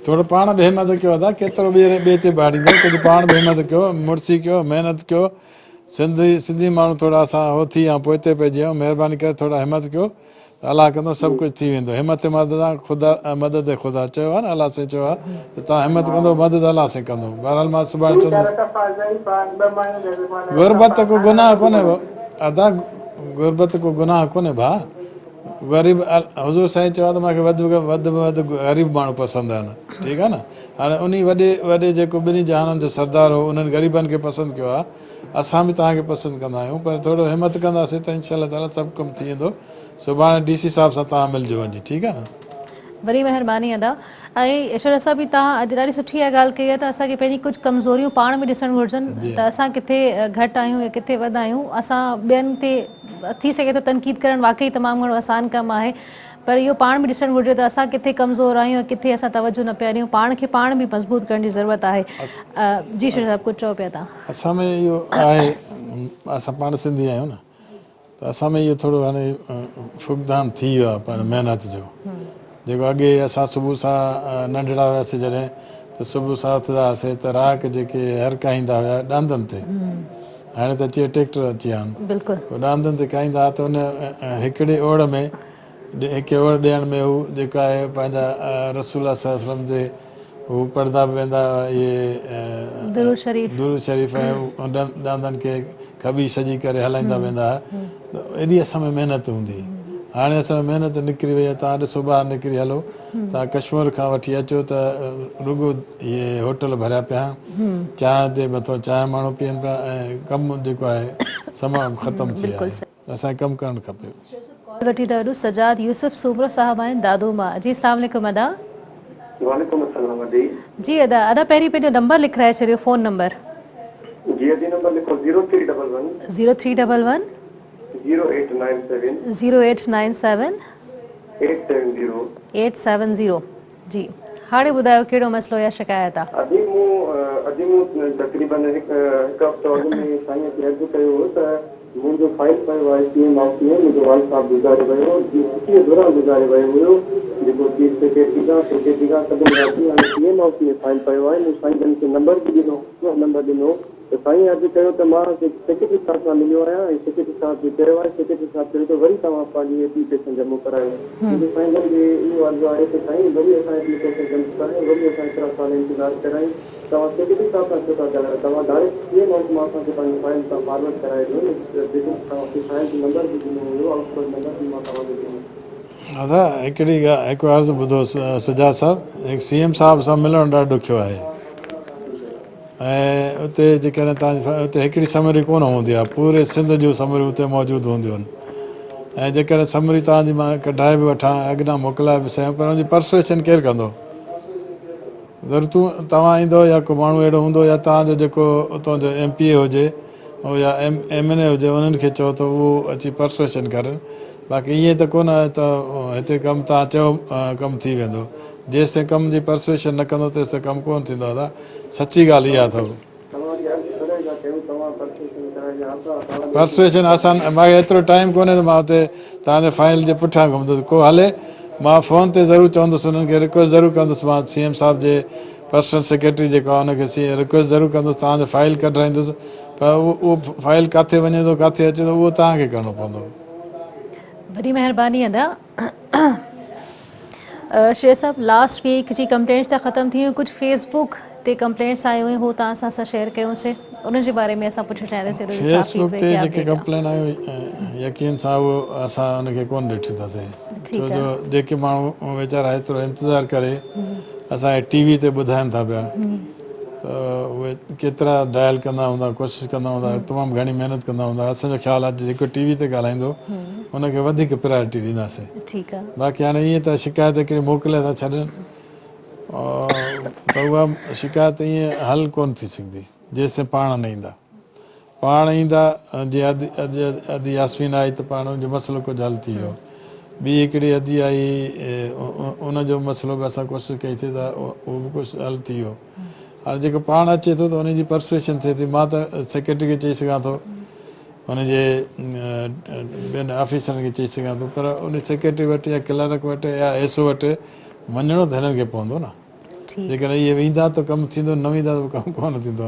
ٿورو پاڻ به همت ڪيو ادا ڪيترو ٻئي تي ڀاڙيندو ڪجهه پاڻ به همت ڪيو مڙسي ڪيو محنت ڪيو سنڌي سنڌي ماڻهو ٿورا اسان هو ٿي ويا پوئتي پئجي ويا مهرباني ڪري ٿورا همت ڪيو ته الله ڪندو سڀ ڪجهه ٿي ويندو همت مدد خدا مدد خدا چيو آهي نه الله سائين چيو آهي ته توهان همت ڪندو مدد الله سائين ڪندو بهرحال مان سڀاڻي چوندس غربت ڪو گناهه ڪونهي ادا غربت ڪو گناهه ڪونهي ڀاء غريب حضور سائين چيو آهي ته مونکي وڌ وڌ ۾ وڌ غريب ماڻهو پسند آهن ٺيڪ آهي نه هاڻي انهي وڏي وڏي جيڪو ٻنهي جهانن جو سردار هو انهن غريبن کي پسند ڪيو آهي اسان به توهان کي پسند ڪندا آهيون پر ٿورو همت ڪنداسين ته انشاء الله تعالي سڀ ڪم ٿي ويندو سڀاڻي ڊي سي صاحب سان توهان ملجو وڃي ٺيڪ آهي نه. وڏي مهرباني ادا ۽ ايشور صاحب به توهان اڄ ڏاڍي سٺي اها ڳالهه ڪئي آهي ته اسان کي پنهنجي ڪجهه ڪمزوريون پاڻ ۾ ڏسڻ گهرجن ته اسان ڪٿي گهٽ آهيون يا ڪٿي وڌ آهيون اسان ٻين تي ٿي سگهي ٿو تنقيد ڪرڻ واقعي تمام گهڻو آسان ڪم آهي پر اهو پاڻ به ڏسڻ گهرجي ته اسان ڪٿي ڪمزور آهيون ۽ ڪٿي اسان توجه نه پيا ڏيون پاڻ کي پاڻ به مضبوط ڪرڻ جي ضرورت آهي جي شيخ صاحب ڪجهه چئو پيا توهان. اسان ۾ اهو آهي اسان پاڻ سنڌي آهيون نه ته اسان ۾ اهو ٿورو هاڻي فقدان ٿي ويو آهي پنهنجي محنت جو جيڪو اڳي اسان صبح سان ننڍڙا هياسي جڏهن ته صبح سان اٿندا هئاسي ته راهڪ جيڪي هر ڪاهيندا هيا ڏاندن تي هاڻي ته اچي ٽريڪٽر اچي ويا آهن پوء ڏاندن تي ڪاهيندا هئا ته ان هڪڙي اوڙ ۾ هڪ اوڙ ڏيڻ ۾ هو جيڪو آهي پنهنجا رسول الله صلي الله عليه وسلم تي هو پڙهندا به ويندا هئا اهي درود شريف درود شريف ۽ ڏاندن کي کٻي سڄي ڪري هلائيندا ويندا هئا ته ايڏي اسان ۾ محنت هوندي هئي. هاڻي اسان ۾ محنت نڪري وئي آهي توهان ڏسو ٻاهر نڪري هلو توهان ڪشمور کان وٺي اچو ته رڳو اهي هوٽل ڀريا پيا آهن چانهه تي مٿو چانهه ماڻهو پيئن پيا ۽ ڪم جيڪو آهي تمام ختم ٿي ويو آهي اسان کي ڪم ڪرڻ کپي. ڪال وٺي ٿا وٺون سجاد يوسف سومرو صاحب آهن دادو مان جي اسلام عليڪم ادا. وعليڪم السلام ادي. جي ادا ادا پهرين پنهنجو نمبر لکرائي ڇڏيو فون نمبر. جي ادي نمبر لکو zero three double one. Zero three double one. Zero eight nine seven. Zero eight nine seven. Eight seven zero. Eight seven zero جي هاڻي ٻڌايو ڪهڙو مسئلو يا شڪايت آ؟ ادي مون ادي مون تقريبن هڪ هڪ هفتو اڳ ۾ سائين کي عرض ڪيو هو ته منهنجو فائل پيو آهي سي ايم آفيس ۾ منهنجو والد صاحب گذاري ويو هو جي ڇٽيء دوران گذاري ويو هيو جيڪو چيف سيڪريٽري کان سيڪريٽري کان سڀني کان ٿي هاڻي سي ايم آفيس ۾ فائل پيو آهي مون سائين جن کي نمبر به ڏنو هو نمبر ڏنو ته سائين عرض ڪيو ته مان سيڪريٽري صاحب سان مليو آهيان ۽ سيڪريٽري صاحب کي چيو آهي سيڪريٽري صاحب چيو ته وري توهان پنهنجي ايپليڪيشن جمع ڪرايو منهنجو سائين جن کي اهو عرض آهي ته سائين وري اسان ايپليڪيشن جمع ڪرايون وري اسان ايترا سال انتظار ڪرايون توهان سيڪريٽري صاحب سان ڇو ٿا ڳالهايو توهان ڊائريڪٽ سي ايم هائوس مان اسان کي پنهنجي فائل تان فارورڊ ڪرائي ڏيو نه جيڪو توهان کي فائل جو نمبر به ڏنو هيو آئوٽ ڪال نمبر به مان توهان کي ڏنو. ادا هڪڙي هڪ عرض ٻڌو سجاد صاحب هڪ سي ايم صاحب سان ملڻ ڏاڍو ڏکيو آهي ۽ اتي جيڪڏهن توهان جي اتي هڪڙي سمري ڪونه هوندي آهي پوري سنڌ جون سمريون اتي موجود هونديون آهن ۽ جيڪڏهن سمري توهان جي مان ڪڍائي به وٺان اڳنا موڪلائي به سگهان پر ان جي پرسويشن ڪير ڪندو ضرور تون توهان ايندو يا ڪو ماڻهو اهڙو هوندو يا توهان جو جيڪو اتان جو ايم پي اي هجي يا ايم اين اي هجي انهن کي چئو ته اهو اچي پرسويشن ڪرن باقي ائين ته ڪونه آهي ته هتي ڪم توهان چئو ڪم ٿي ويندو جيستائين ڪم جي پرسويشن نه ڪندو تيستائين ڪم ڪونه ٿيندو ادا سچي ڳالهه اها اٿو. توهان کي عرض ڪڏهن ٿا ڪيون توهان پرسويشن ڪرائي ڏيو اسان توهان جي پرسويشن آسان مان کي ايترو ٽائيم ڪونهي ته مان اتي توهان جي فائيل جي پٺيان گهمندس ڪو هلي مان فون تي ضرور چوندس انهن کي رڪويسٽ ضرور ڪندس مان سي ايم صاحب جي پرسنل سيڪريٽري جيڪو آهي ان کي سي رڪويسٽ ضرور ڪندس توهان جو فائيل ڪڍرائيندس پر اهو فائيل ڪاٿي وڃي ٿو ڪاٿي اچي ٿو اهو توهان کي ڪرڻو پوندو. وڏي مهرباني ادا. شيخ صاحب لاسٽ ويڪ جي ڪمپلينٽس ته ختم ٿي ويون ڪجهه فيس بڪ تي ڪمپلينٽس آيون هيون هو توهان سان اسان شيئر ڪيون سي انهن جي باري ۾ اسان پڇڻ چاهينداسين ان جو ڇا فيس فيڊ بڪ بيڪ تي يا جيڪي اپڊيٽ آ. ڪمپلين آيون يقين سان اهو اسان ان کي ڪونه ڏٺيون اٿاسين ڇو ٺيڪ آ. جو جيڪي ماڻهو ويچارا ايترو انتظار ڪري اسان کي ٽي وي تي ٻڌائن ٿا پيا ته اهي ڪيترا ڊائل ڪندا هوندا ڪوشش ڪندا هوندا تمام گهڻي محنت ڪندا هوندا اسان جو خيال آهي جيڪو ٽي وي تي ڳالهائيندو ان کي وڌيڪ پرائرٽي ڏينداسين ٺيڪ آ. باقي هاڻي ائين ته شڪايت هڪڙي موڪلي ٿا ڇڏن ته اها شڪايت ائين حل ڪونه ٿي سگهندي جيستائين پاڻ نه ايندا پاڻ ايندا جيئن ادي ادي ادي ياسمين آئي ته پاڻ ان جو مسئلو ڪجهه حل ٿي ويو ٻي هڪڙي ادي آئي ان جو مسئلو به اسان ڪوشش ڪئي ٿي ته اهو به ڪجهه حل ٿي ويو هاڻي جيڪو پاڻ اچي ٿو ته ان جي پرسويشن ٿئي ٿي مان ته سيڪريٽري کي چئي سگهان ٿو ان جي ٻين آفيسرن کي چئي سگهان ٿو پر ان سيڪريٽري وٽ يا ڪلرڪ وٽ يا ايس او وٽ وڃڻو ته هنن کي پوندو نه جيڪڏهن اهي ويندا ته ڪم ٿيندو نه ويندا ته ڪم ڪونه ٿيندو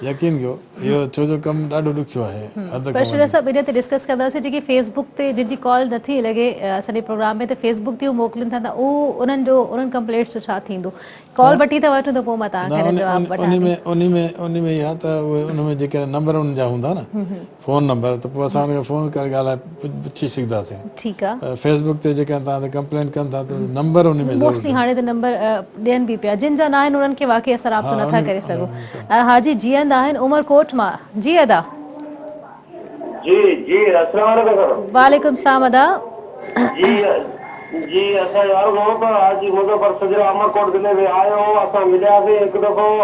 يقين ڪيو اهو ڇو جو ڪم ڏاڍو ڏکيو آهي حد پر کان شريا وڌيڪ. صاحب ان تي ڊسڪس ڪنداسين جيڪي فيس بڪ تي جن جي ڪال نٿي لڳي اسان جي پروگرام ۾ ته فيس بڪ تي هو موڪلين ٿا ته اهو انهن جو انهن ڪمپلينٽس جو ڇا ٿيندو ڪال وٺي ٿا وٺون ته پوء مان توهان کان نه ان جو جواب وٺان انهي ٿي. ۾ انهي ۾ انهي ۾ اها ته اهي ان ۾ جيڪڏهن نمبر انهن جا هوندا نه فون نمبر ته پوء اسان انهن کي فون ڪري ڳالهائي پڇي سگهنداسين. ٺيڪ آ. پر فيس بڪ تي جيڪڏهن توهان تي ڪمپلينٽ ڪن ٿا ته نمبر انهي ۾ ضرور موسٽلي ڏين. هاڻي ته نمبر ڏين به پيا جن جا نه آهن انهن کي واقعي اسان رابطو ها نٿا انهي ڪري سگهون. حاجي جيئند آهن عمر ڪوٽ مان جي ادا. جي جي السلام عليڪم سر. وعليڪم السلام ادا. جي جي اسان جو عرض هو ته حاجي مظفر سجرا عمرڪوٽ ضلعي ۾ آيو هو اسان ملياسين هڪ دفعو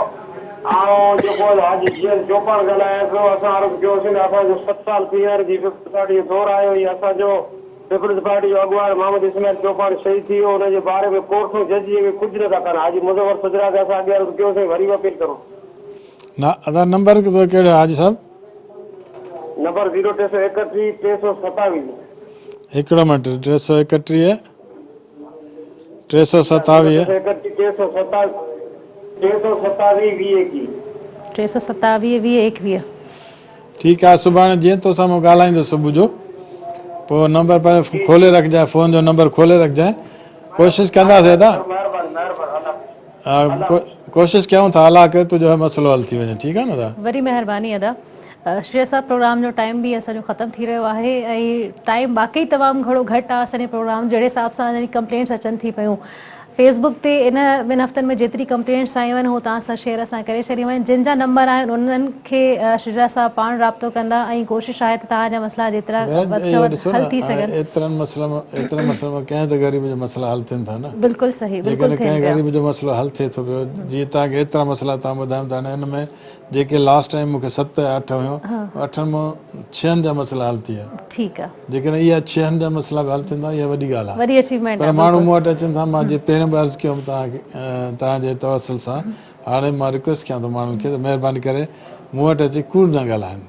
آئون جيڪو حاجي جيئن چوپاڻ ڳالهايان پيو اسان عرض ڪيوسين ته اسان جو 7 سال پي آر جي پيپلز پارٽي جو دور آيو هي اسان جو پيپلز پارٽي جو اڳواڻ محمد اسماعيل چوپاڻ شهيد ٿي ويو ان جي باري ۾ ڪورٽون جج جيڪي ڪجهه نٿا ڪن حاجي مظفر سجرا کي اسان اڳي عرض ڪيوسين وري به اپيل ڪرون. نه ادا نمبر ڪهڙو آهي حاجي صاحب. Number zero 331 327. هڪڙو منٽ 331 327. 331 327 20 21. 327 20 21. ٺيڪ آهي سڀاڻي جيئن توسان مون ڳالهائيندس صبح جو پوء نمبر پنهنجو کولي رکجانء فون جو نمبر کولي رکجانء ڪوشش ڪنداسين ادا ڪوشش ڪيون ٿا الله ڪري تنهنجو مسئلو حل ٿي وڃي ٺيڪ آهي نه ادا. وڏي مهرباني ادا. شريا صاحب پروگرام جو ٽائيم به اسان جو ختم ٿي رهيو آهي ۽ ٽائيم واقعي تمام گهڻو گهٽ آهي اسان جي پروگرام جهڙي حساب سان يعني ڪمپلينٽس اچن ٿي پيون فيس بڪ تي ان ٻن هفتن ۾ جيتري ڪمپلينٽس آيون آهن هو توهان سان شيئر اسان ڪري ڇڏيون آهن جن جا نمبر آهن انهن کي شجرا صاحب پاڻ رابطو ڪندا ۽ ڪوشش آهي ته توهان جا مسئلا جيترا وڌ کان وڌ حل ٿي سگهن. ايترن مسئلن ايترن مسئلن مان ڪنهن ته غريب جا مسئلا حل ٿين ٿا نه بلڪل صحيح بلڪل جيڪڏهن ٿين ڪنهن پيا. غريب جو مسئلو حل ٿئي ٿو پيو جيئن توهان کي ايترا مسئلا توهان ٻڌايم ته هاڻي ان ۾ جيڪي لاسٽ ٽائيم مون کي ست يا اٺ هيون اٺن مان ڇهن جا مسئلا حل ٿي ويا. ٺيڪ آ. جيڪڏهن اها ڇهن جا مسئلا به حل ٿيندا اها وڏي ڳالهه آ. وڏي اچيومينٽ پر آ ماڻهو بلڪل. مون وٽ اچن ٿا مان جي پهريون پهريان به عرض ڪيو هوم توهان کي توهان جي توسل سان هاڻي مان رڪويسٽ ڪيان ٿو ماڻهن کي ته مهرباني ڪري مون وٽ اچي ڪوڙ نه ڳالهائن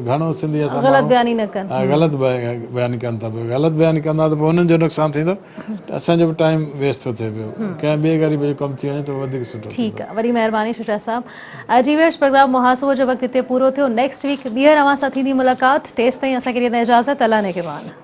گهڻو سنڌي اسان غلط بياني نه ڪن ها غلط بياني ڪن ٿا پيو غلط بياني ڪندا ته پوء انهن جو نقصان ٿيندو اسان جو به ٽائيم ويسٽ ٿو ٿئي پيو ڪنهن ٻئي غريب جو ڪم ٿي وڃي ته وڌيڪ سٺو ٿيندو. ٺيڪ آ وڏي مهرباني شجاع صاحب جي ويورس پروگرام محاسبو جو وقت هتي پورو ٿيو نيڪسٽ ويڪ ٻيهر اوهان سان ٿيندي ملاقات تيستائين اسان کي ڏيندا اجازت الله نگهبان.